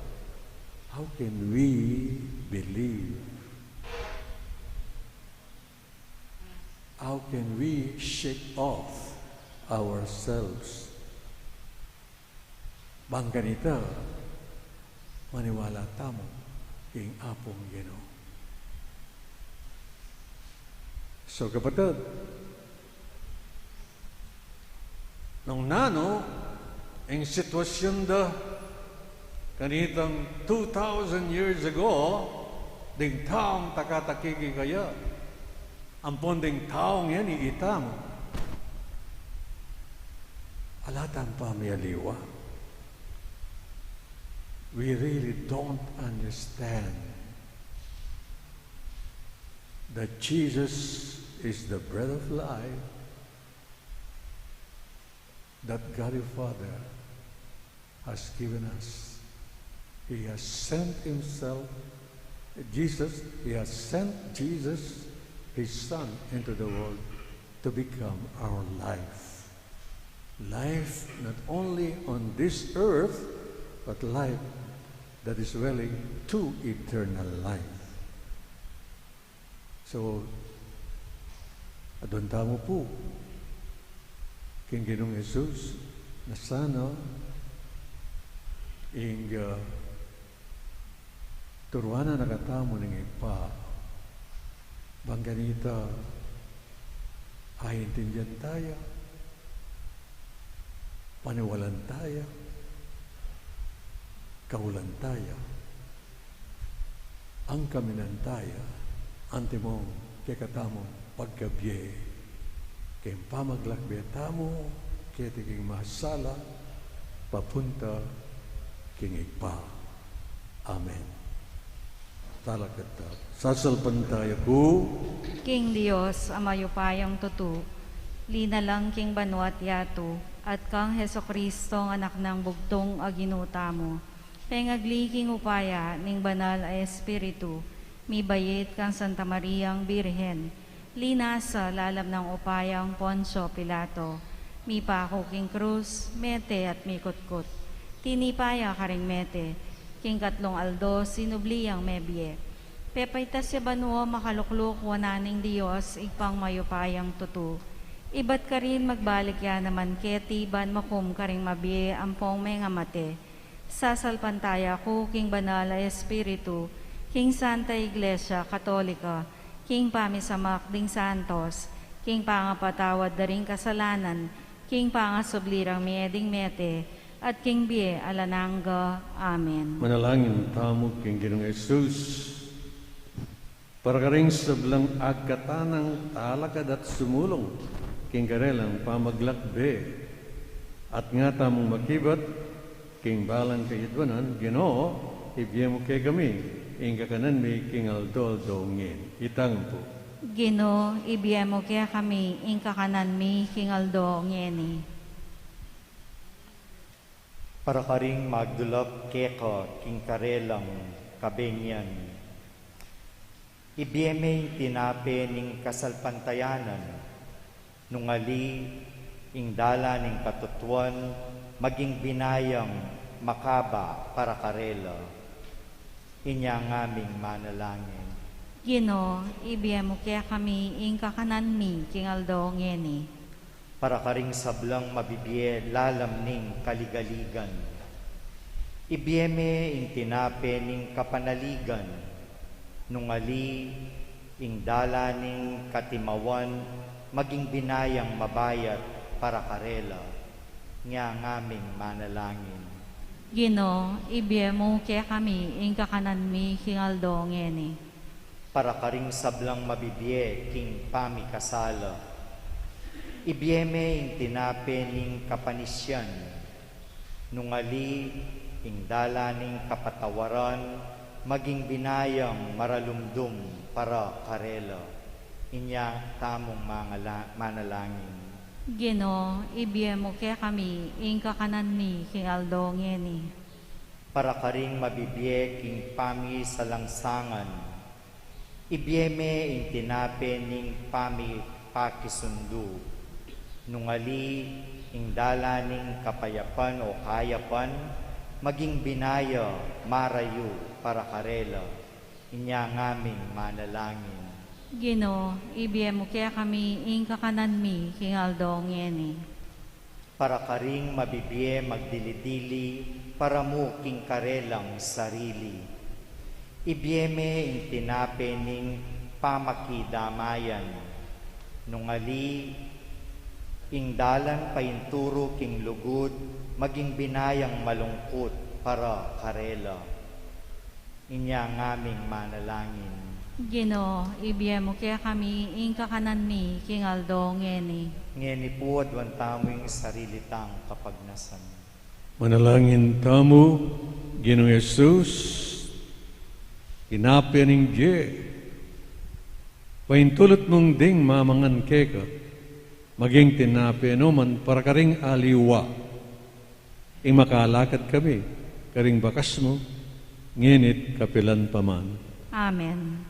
how can we believe? How can we shake off ourselves? Bang kanita, maniwala tamu king Apung Ginu. So, kapatad, nung nanu ing sitwasyun da kanitang two thousand years ago, ding taung takataki kaya, ampon ding taung yan, itamu, ala tang pamialiwa. We really don't understand that Jesus is the bread of life that God the Father has given us. He has sent Himself, Jesus, He has sent Jesus, His Son, into the world to become our life. Life not only on this earth, but life that is leading to eternal life. So, adwan tamu pu king Ginung Jesus, na sana ing, ah, turuan na katamu ning Ibpa, bang kanita aintindian taya, paniwalan taya, kaulan taya, angkaminan taya, antimong kekatamung pagkabie, king pamaglakbe tamu keti king masala, papunta king Ibpa. Amen. Talakad tamu. Sasalpantaya ku king Dios a mayupayang tutu, linalang king banua't yatu, at kang Jesucristo, Anak nang bugtung a Ginu tamu, pengagli king upaya ning Banal a Espiritu, mibait kang Santa Mariang Birhen, linasa lalam nang upayang Poncio Pilato, mipaku king krus, mete at mikutkut. Tinipa ya karing mete, king katlung aldo sinubli yang mebie. Pepaitas ya banua, makalukluk wanan ning Dios Ibpang mayupayang tutu. Ibat karin magbalik ya naman keti ban makum karing mabie ampong mengamate. Sasalpantaya ku king Banal a Espiritu, king Santa Iglesia Katolika, king pamisamak ding santos, king pangapatawad da ring kasalanan, king pangasubli rang mie ding mete, at king bie alang angga. Amen. Manalangin tamu king Ginung Jesus. Para karing sablang agkatanang talakad at sumulung king karelang pamaglakbe, at nga tamung makibat king balang kayadwanan, Ginu, ibie mu kekami ing kakanan mi king aldo-aldo ngeni. Itang pu. Ginu, ibie mu kekami ing kakanan mi king aldo ngeni. Para karing magdulap keka king karelang kabenyan, ibie me ing tinape ning kasalpantayanan, nung ali ing dalan ning katutuan, maging binayang makaba para karela. Inya ngaming manalangin. Ginu, ibie mu kekami ing kakanan mi king aldo ngeni. Para karing sablang mabibie lalam ning kaligaligan, ibie me ing tinape ning kapanaligan, nung ali Ing dalan ning katimawan maging binayang mabayat para karela. Nya ngaming manalangin. Ginu, ibie mu kekami ing kakanan mi king aldo ngeni. Para karing sablang mabibie king pamikasala. Ibie me ing tinape ning kapanisian. Nung ali ing dalan ning kapatawaran, maging binayang maralumdum para karela. Inya tamung mangala-, manalangin. Ginu, ibie mu kekami ing kakanan mi king aldo ngeni. Para karing mabibie king pamisalangsangan. Ibie me ing tinape ning pamipakisundu. Nung ali ing dalan ning kapayapan o kayapan, maging binaya marayu para karela. Inya ngaming manalangin. Ginu, ibie mu kekami ing kakanan mi king aldo ngeni. Para karing mabibie magdili-dili para mu king karelang sarili. Ibie me ing tinape ning pamakidamayan. Nung ali ing dalan painturu king lugud, maging binayang malungkut para karela. Inya ngaming manalangin. Ginu, ibie mu kekami ing kakanan mi king aldo ngeni. Ngeni pu aduan tamu ing sarili tang kapagnasan. Manalangin tamu. Ginu Jesus, tinape ning bie, paintulut mung ding mamangan keka, maging tinape no man para karing aliwa. Ing makalakad kami karing bakas mu, ngeni't kapilan pa man. Amen.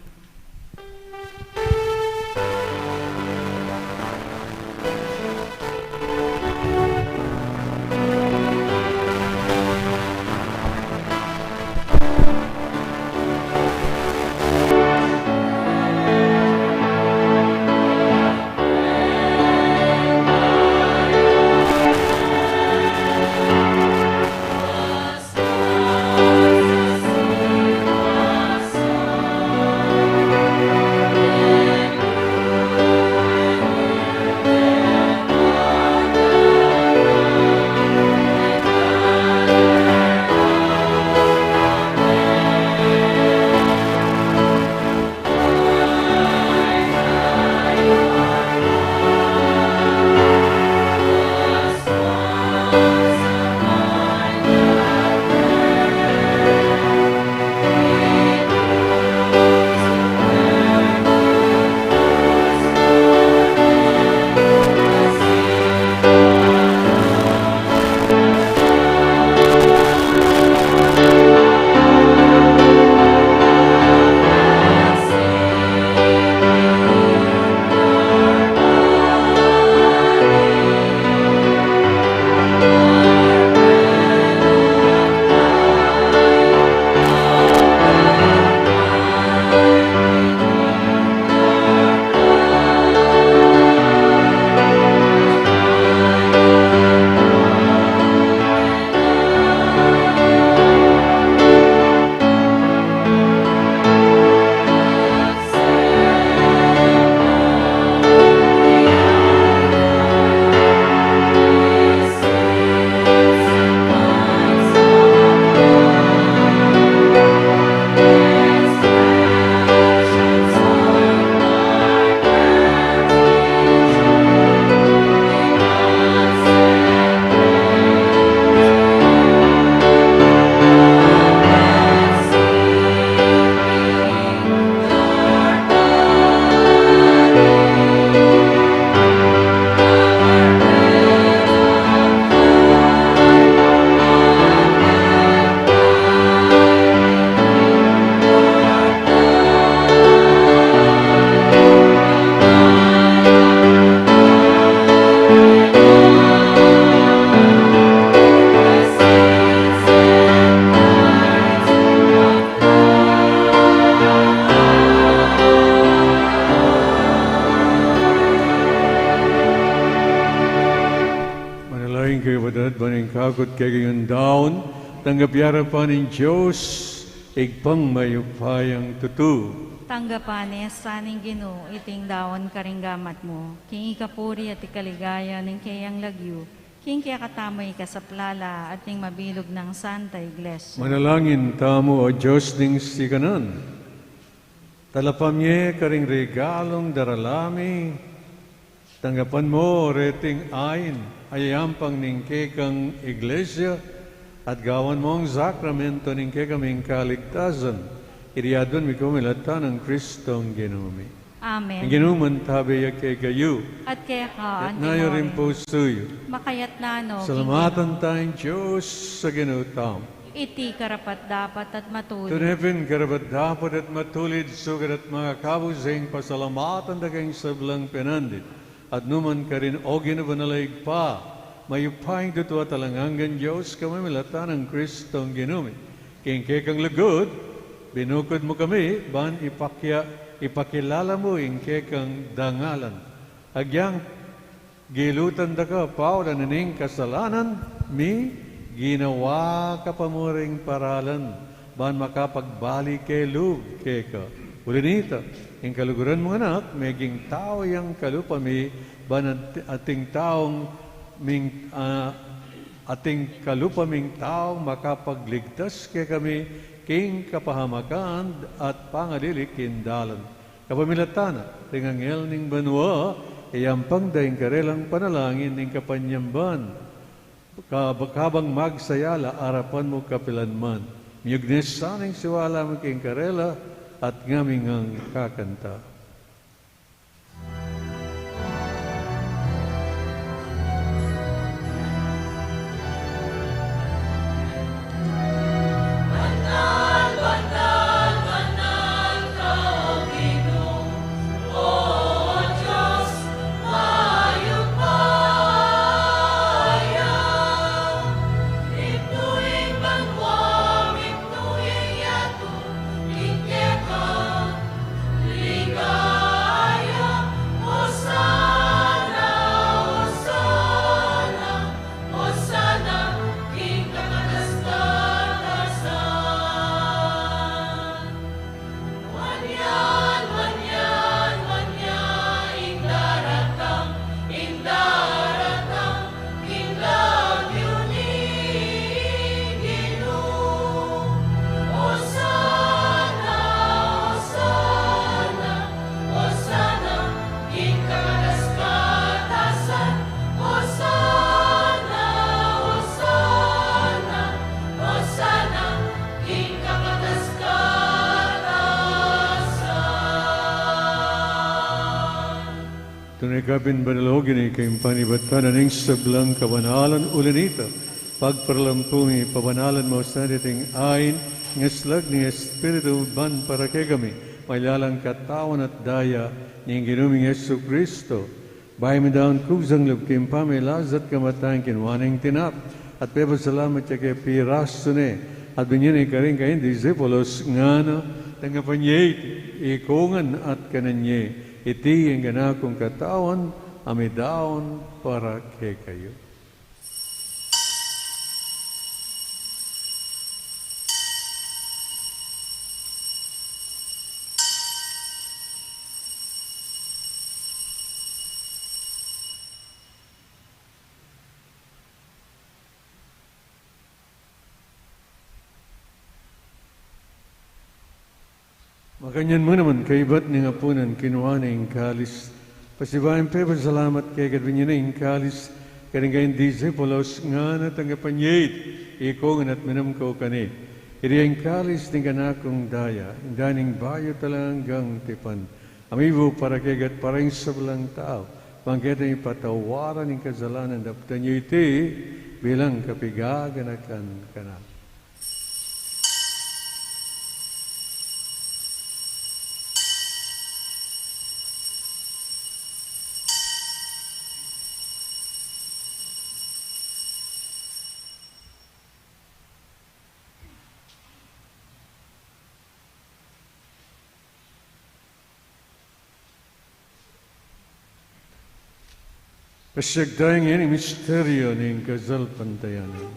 Manalangin kayu, kapatad, ban ing kakut kekayung daun, tanggap ya ing arapan ning Dios, Ibpang mayupayang tutu. Tanggapan na sa ning Ginu iting daun karing gamat mu, king ikapuri at ikaligaya ning keyang lagyu, king kekatamung ikasaplala at ning mabilug nang Santa Iglesia. Manalangin tamu, O Dios ning sikanan. Talapamye karing regalung darala mi, tanggapan mu reting ain a yayampang ning kekang Iglesia, at gawan mung sakramento ning kekaming kaligtasan. Iti aduan mi kapamilatan nang Kristong Ginu mi. Amen. Ing Ginu mantabe ya kekayu. At keka naman. Itas yu ring pusu yu. Makayatna no king Ginu. Salamatan taya ing Dios a Ginu tamu. Iti karapat-dapat at matulid. Tune pin karapat-dapat at matulid, sukat at makakabusi ing pasalamatan da kang sablang penandit. At nukarin man, O Ginu, banal a Ibpa, mayupayang tutu at alang anggang Dios, kapamilatan nang Kristong Ginu mi. King kekang lugud, binukud mu kami, ban ipakya-, ipakilala mu ing kekang dangalan. Agyang gilutan da ka, paula na ning kasalanan mi, ginawa ka pa mu ring paralan, ban makapagbalik ke lub keka. Uli na nita, ing kaluguran mung Anak, meging tau yang kalupa mi, ban at-, ating taung ming-, ah, ating kalupa ming tau, makapagligtas kekami, king kapahamakan at pangaliling dalan. Kapamilatan na, ring anghel ning banua, iyampang da ing karelang panalangin ning kapanyamban. Kab-, kabang magsaya la arapan mu kapilan man. Miyugnis sana ing siwala mi king karela, at ngami ngang kakanta. Tune ka pin banal, O Ginu, ika ing panibatan na ning sablang kabanalan, uli na nita, pagparalampu mi, pabanalan mu sana iting ain, ing aslag ning Espiritu mu ban para kekami, maging katawan at daya ning Ginu ming Jesucristo. Bayu mi daun kusang lub king pamagkasakit at kamatayan, kinua ne ing tinape, at pepasalamat ya ke, pirasu ne, at binie ne karing kayang disipulos, ngana, tanggapan ye iti, ikongan at kanan ye, iti ing kanakung katawan, a midaun para kekayu. Makanyan mu naman, kaybat ning apunan, kinua ne ing kalis, pasibayu yang pepasalamat keka, binie ne ing kalis karing kayang disipulos, ngana, tanggapan ye iti, ikongan at minum kayu keni, iti ing kalis ning kanakung daya, ing daya ning bayu at alang anggang tipan, a mibu para kekayu at para king sablang tau, ban keta ing patawaran ning kasalanan. Daptan ye iti bilang kapaganakan kanaku. Pasyag taya ngeni ing misteryu ning kasalpantayanan.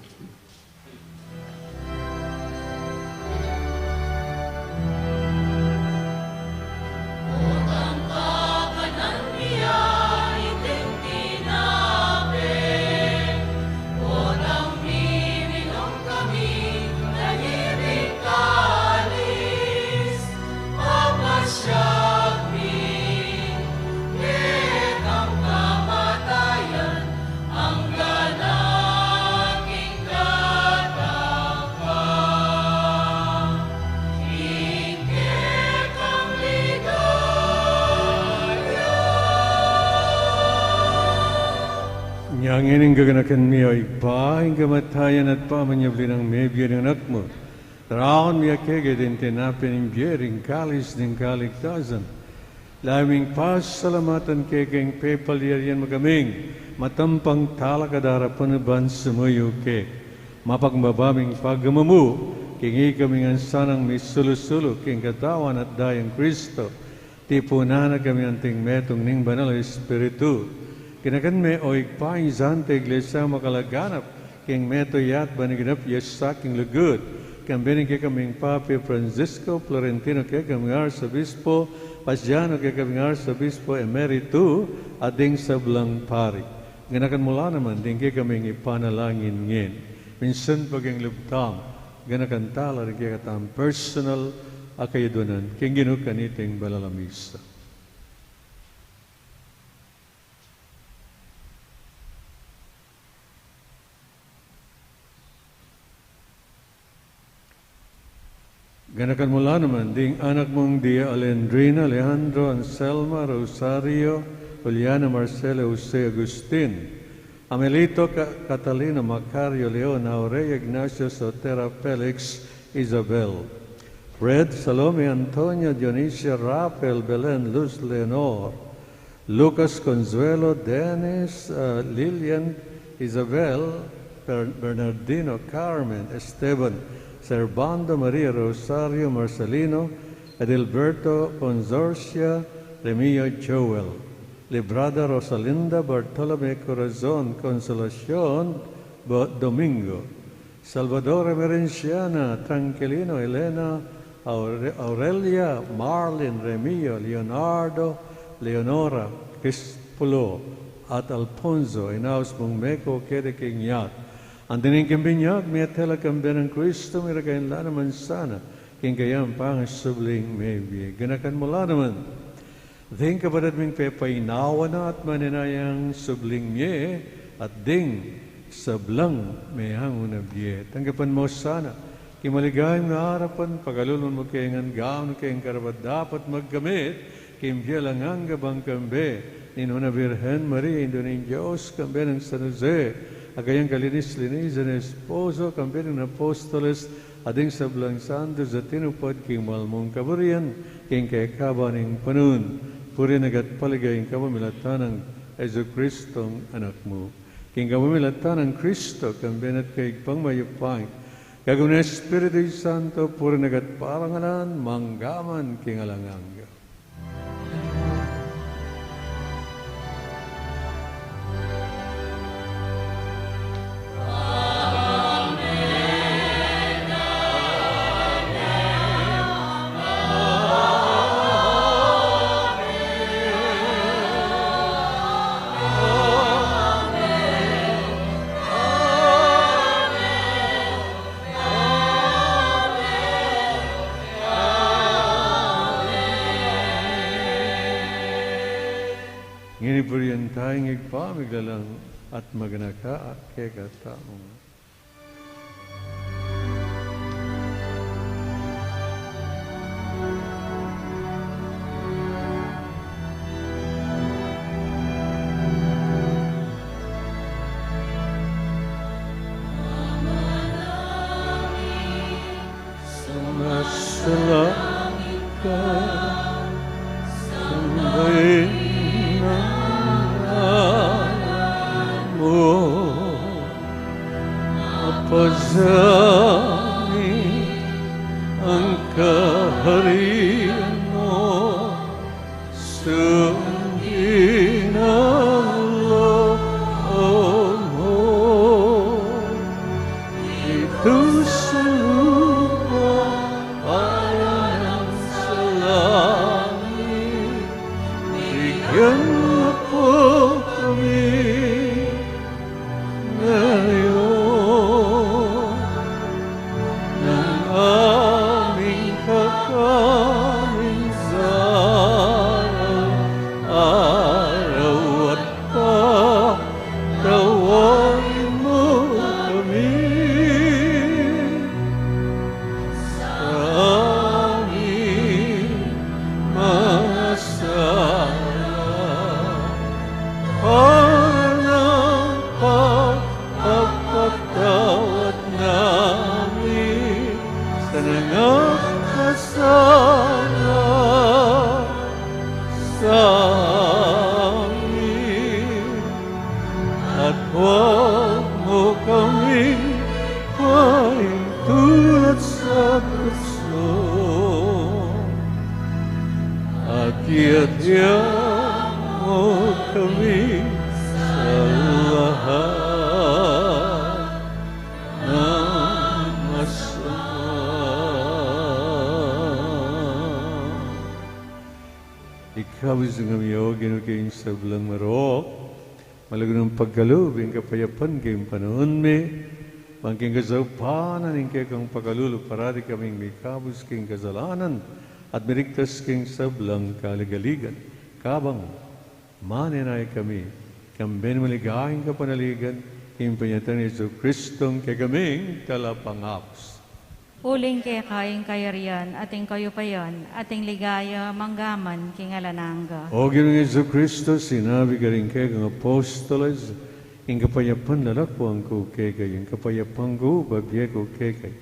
Ngeni gaganakan mi, O Ibpa, ing kamatayan at pamanyubli nang mebie ning Anak mu. Taraun mi keka iting tinape ning bie, iting kalis ning kaligtasan. Lalu ming pasalamatan keka ing pepalyarian mu kaming matampang talakad arapan mu ban sumuyu keka. Mapagmababing pagamumu, king ikami ngan sanang misulu-sulu king Katawan at Dayang Kristo, tipunan na kami anting metung ning Banal a Espiritu. Ganakan me, O Ibpa, ing Santa Iglesia makalaganap king metung a yatad ban ing ganap ya sa king lugud, kambe ning kekaming Papa Francisco, Florentino kekaming Arsobispo, Paciano kekaming Arsobispo Emerito, at ding sablang pari. Ganakan mu la naman ding kekaming ipanalangin ngeni. Minsan pa king lub tamu, ganakan tala ding kekatamung personal a kayadwanan king Ginu kaniting banal a misa. Ganakan mu la naman ding anak mung di Alendrina, Alejandro, Anselma, Rosario, Juliana, Marcela, Jose, Agustin, Amelito, Ca-, Catalina, Macario, Leon, Aurea, Ignacio, Sotera, Felix, Isabel, Fred, Salome, Antonio, Dionisia, Rafael, Belen, Luz, Leonor, Lucas, Consuelo, Dennis, uh, Lilian, Isabel, Ber-, Bernardino, Carmen, Esteban, Servando, Maria, Rosario, Marcelino, Edilberto, Consorcia, Remio, Joel, Librada, Rosalinda, Bartolome, Corazon, Consolacion, Bo-, Domingo, Salvador, Emerenciana, Tranquilino, Elena, Aure-, Aurelia, Marlin, Remio, Leonardo, Leonora, Crispulo, at Alfonso, inaus mung meko kede king yat. Anti ning king binyag, mie tela kambe nang Kristo, mie ra kayan la naman sana king kayang pangasubling mebie. Ganakan mu la naman ding kapatad ming pepainawa na at manenayang subling mie, at ding sablang meangu na bie. Tanggapan mu sana king maligayang arapan, pakalulwan mu ke ngan gawan ke ing karapat-dapat magkamit king bie alang angga bang kambe ning Nuan a Birhen Maria, Indu ning Dios, kambe nang San Jose a kayang kalinis-linisan a esposo, kambe ning apostoles, at ding sablang santos a tinupad king mal mung kaburian king kekaban ning panun. Purian at ligaya ing kapamilatan nang Jesucristong Anak mu. King kapamilatan nang Kristo, kambe na at kaybat mayupaya, kagum ning Espiritu Santo, purian at parangalan, mangga man king alang angga. Ngeni purian taya ing Ibpa miglalang at maganaka kekatamu. Sumasalangit ka, sambahin ang ngalan mo, mapasanin ang kaharian mo, sundin ang loob mo, dito sa lupa para nang sa langit. Bigyan mo po kami ngayon ng aming kakanin sa araw-araw at patawad mo kami sa aming mga sala. Para sa amin, at huwag mo kaming paintulot sa tuksu, at iadya mo kami sa lahat ng masama. Ikabus na kami, O Ginu, king sablang marok, malago nang pagkalub ing kapayapan king panaun mi, ban king kasaupan ning kekang pakalulu parati kaming mikabus king kasalanan at miligtas king sablang kaligaligan. Kabang manenaya kami, kambe ning maligayang kapanaligan, king panyatang Jesucristo a kekaming Talapangabus. Uling keka ing kayarian, at ing kayupayan, at ing ligaya, mangga man king alang angga. O Ginu Jesucristo, sinabi mu karing kekang apostoles, ing kapayapan lalakwan ku kekayu, ing kapayapan ku bibie ku kekayu.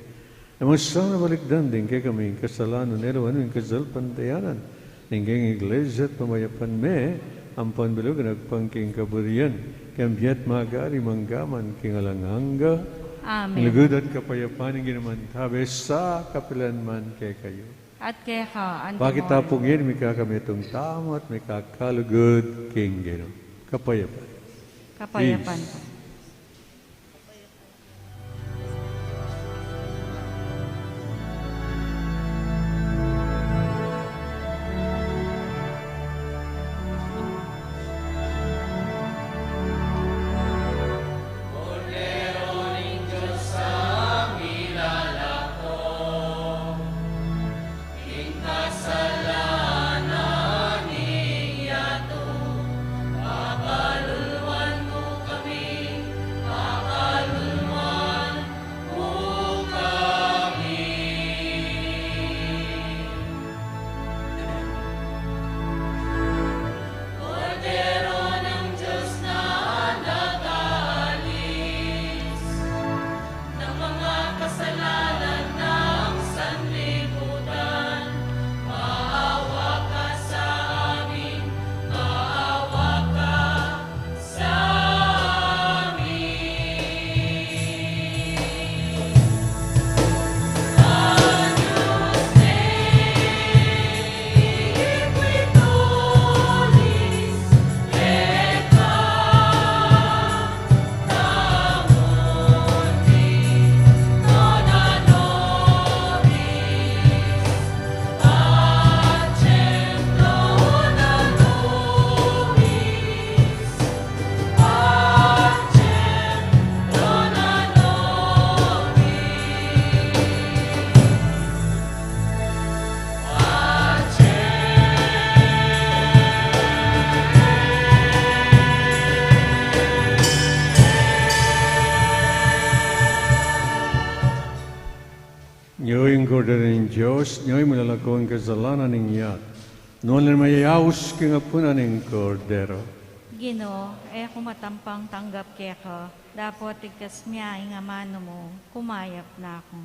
E mu sana balikdan ding kekaming kasalanan, nune lawan mu ing kasalpantayanan ning kekang Iglesia at pamayapan me, ampo bilug agpang king kaburian, king bie at magari mangga man king alang angga. Amen. Ing lugud at kapayapan ning Ginu mantabe sa kapilan man kekayu. At keka antimurin. Bakit tapungin mi kekami itung tamu at mikakalugud king Ginu. Kapayapan. Kapayapan. Peace. Ng mga kasalanan ng sanlibutan, maawa ka sa amin, maawa ka sa amin. Agnus Dei, qui tollis peccatum Nyo ing Kordero ning Dios, nyo ing milalako king kasalanan ning yatu. Nuan la ring mayayaus king apunan ning Kordero. Ginu, e ku matampang tanggap keka, dapot igkas mu ing amanu mu, kumayap na ku.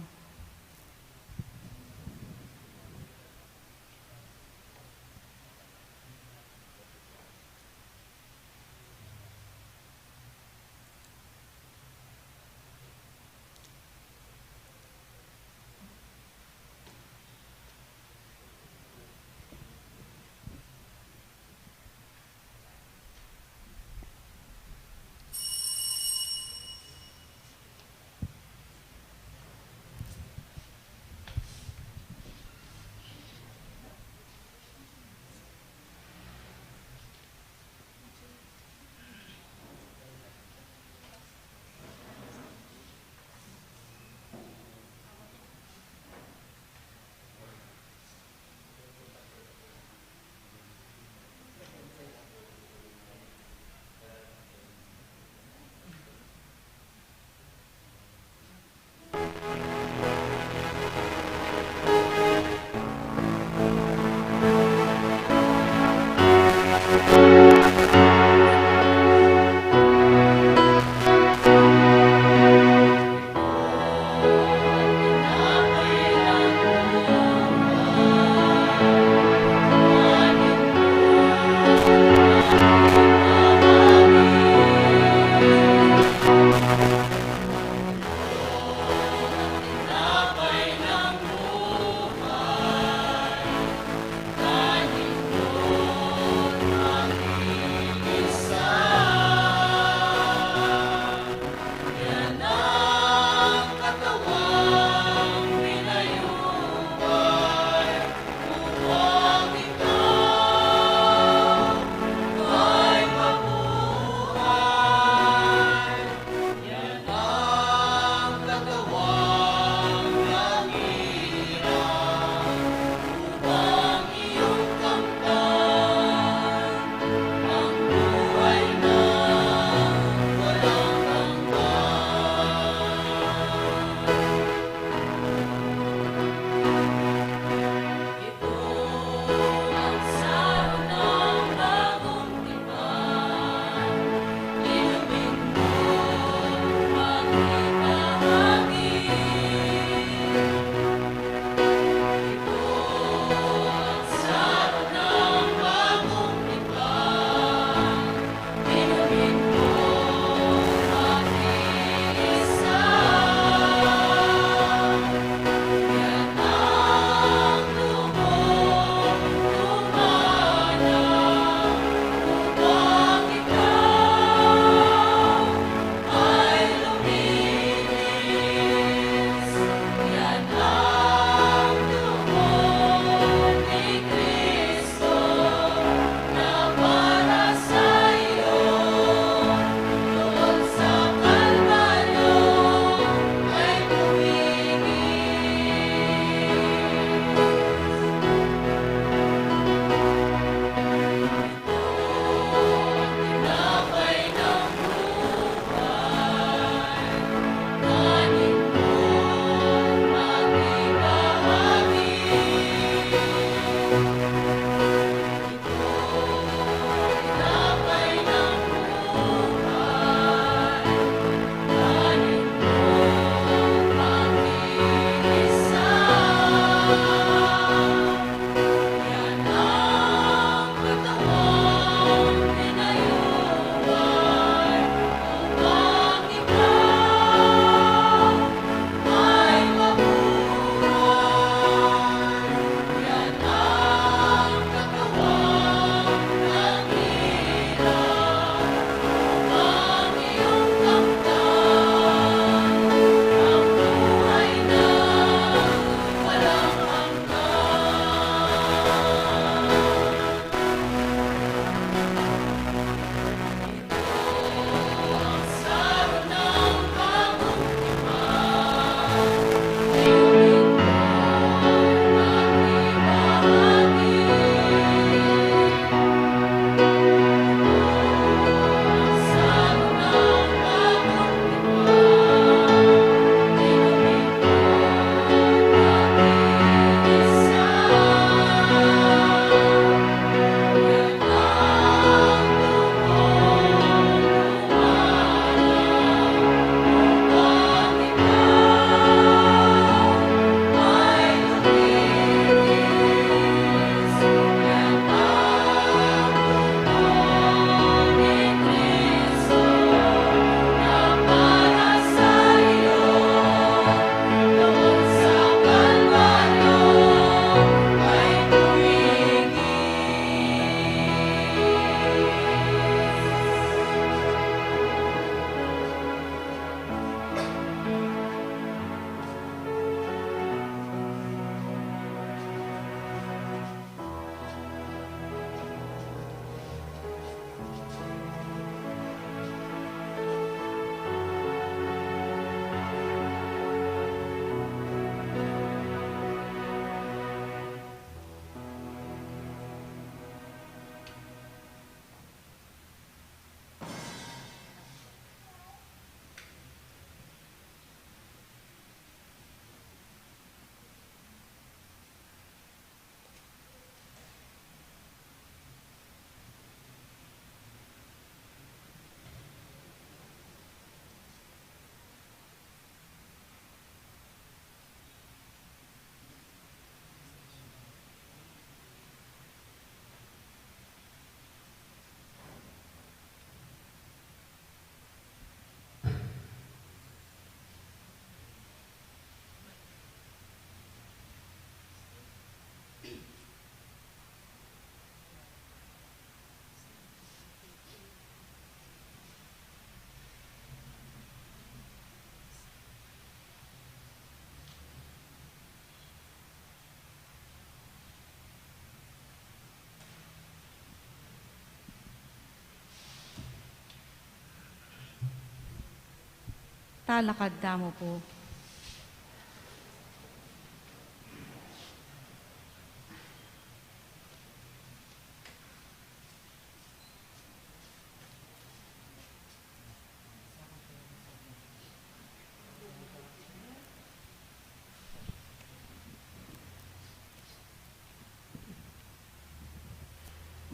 Talakad tamu pu.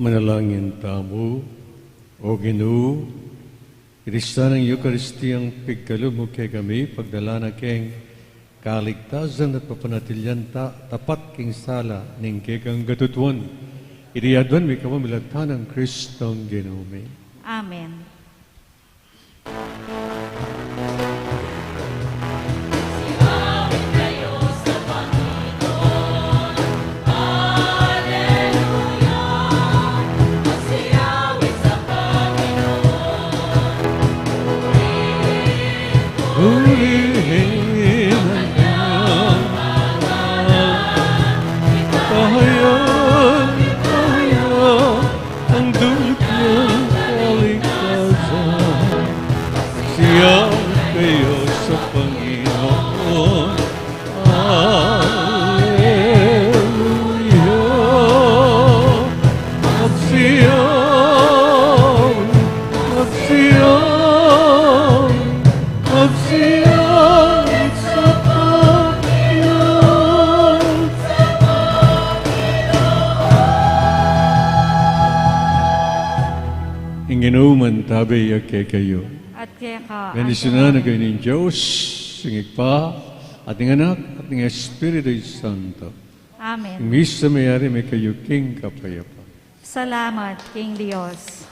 Manalangin tamu. O Ginu, iti sanang Eukaristiyang pigkalub mu kekami, pagdala na keng kaligtasan at papanatilian ta tapat king sala ning kekang katutuan. Iti aduan mi kapamilatan nang Kristong Ginu mi. Amen. Purihin ang kanyang pangalan. Itayo, itayo ang dulot niyang kaligtasan. Siya kayo sa Panginoon. Alleluia. Magsiya, magsiya, magsiya sa Panginoon. Ing Ginu mantabe ya kekayu. At keka. Bendisyunan na kayu ning Dios, ing Ibpa, at ning Anak, at ning Espiritu Santo. Amen. Ing misa meyari me kayu king kapayapan. Salamat king Dios.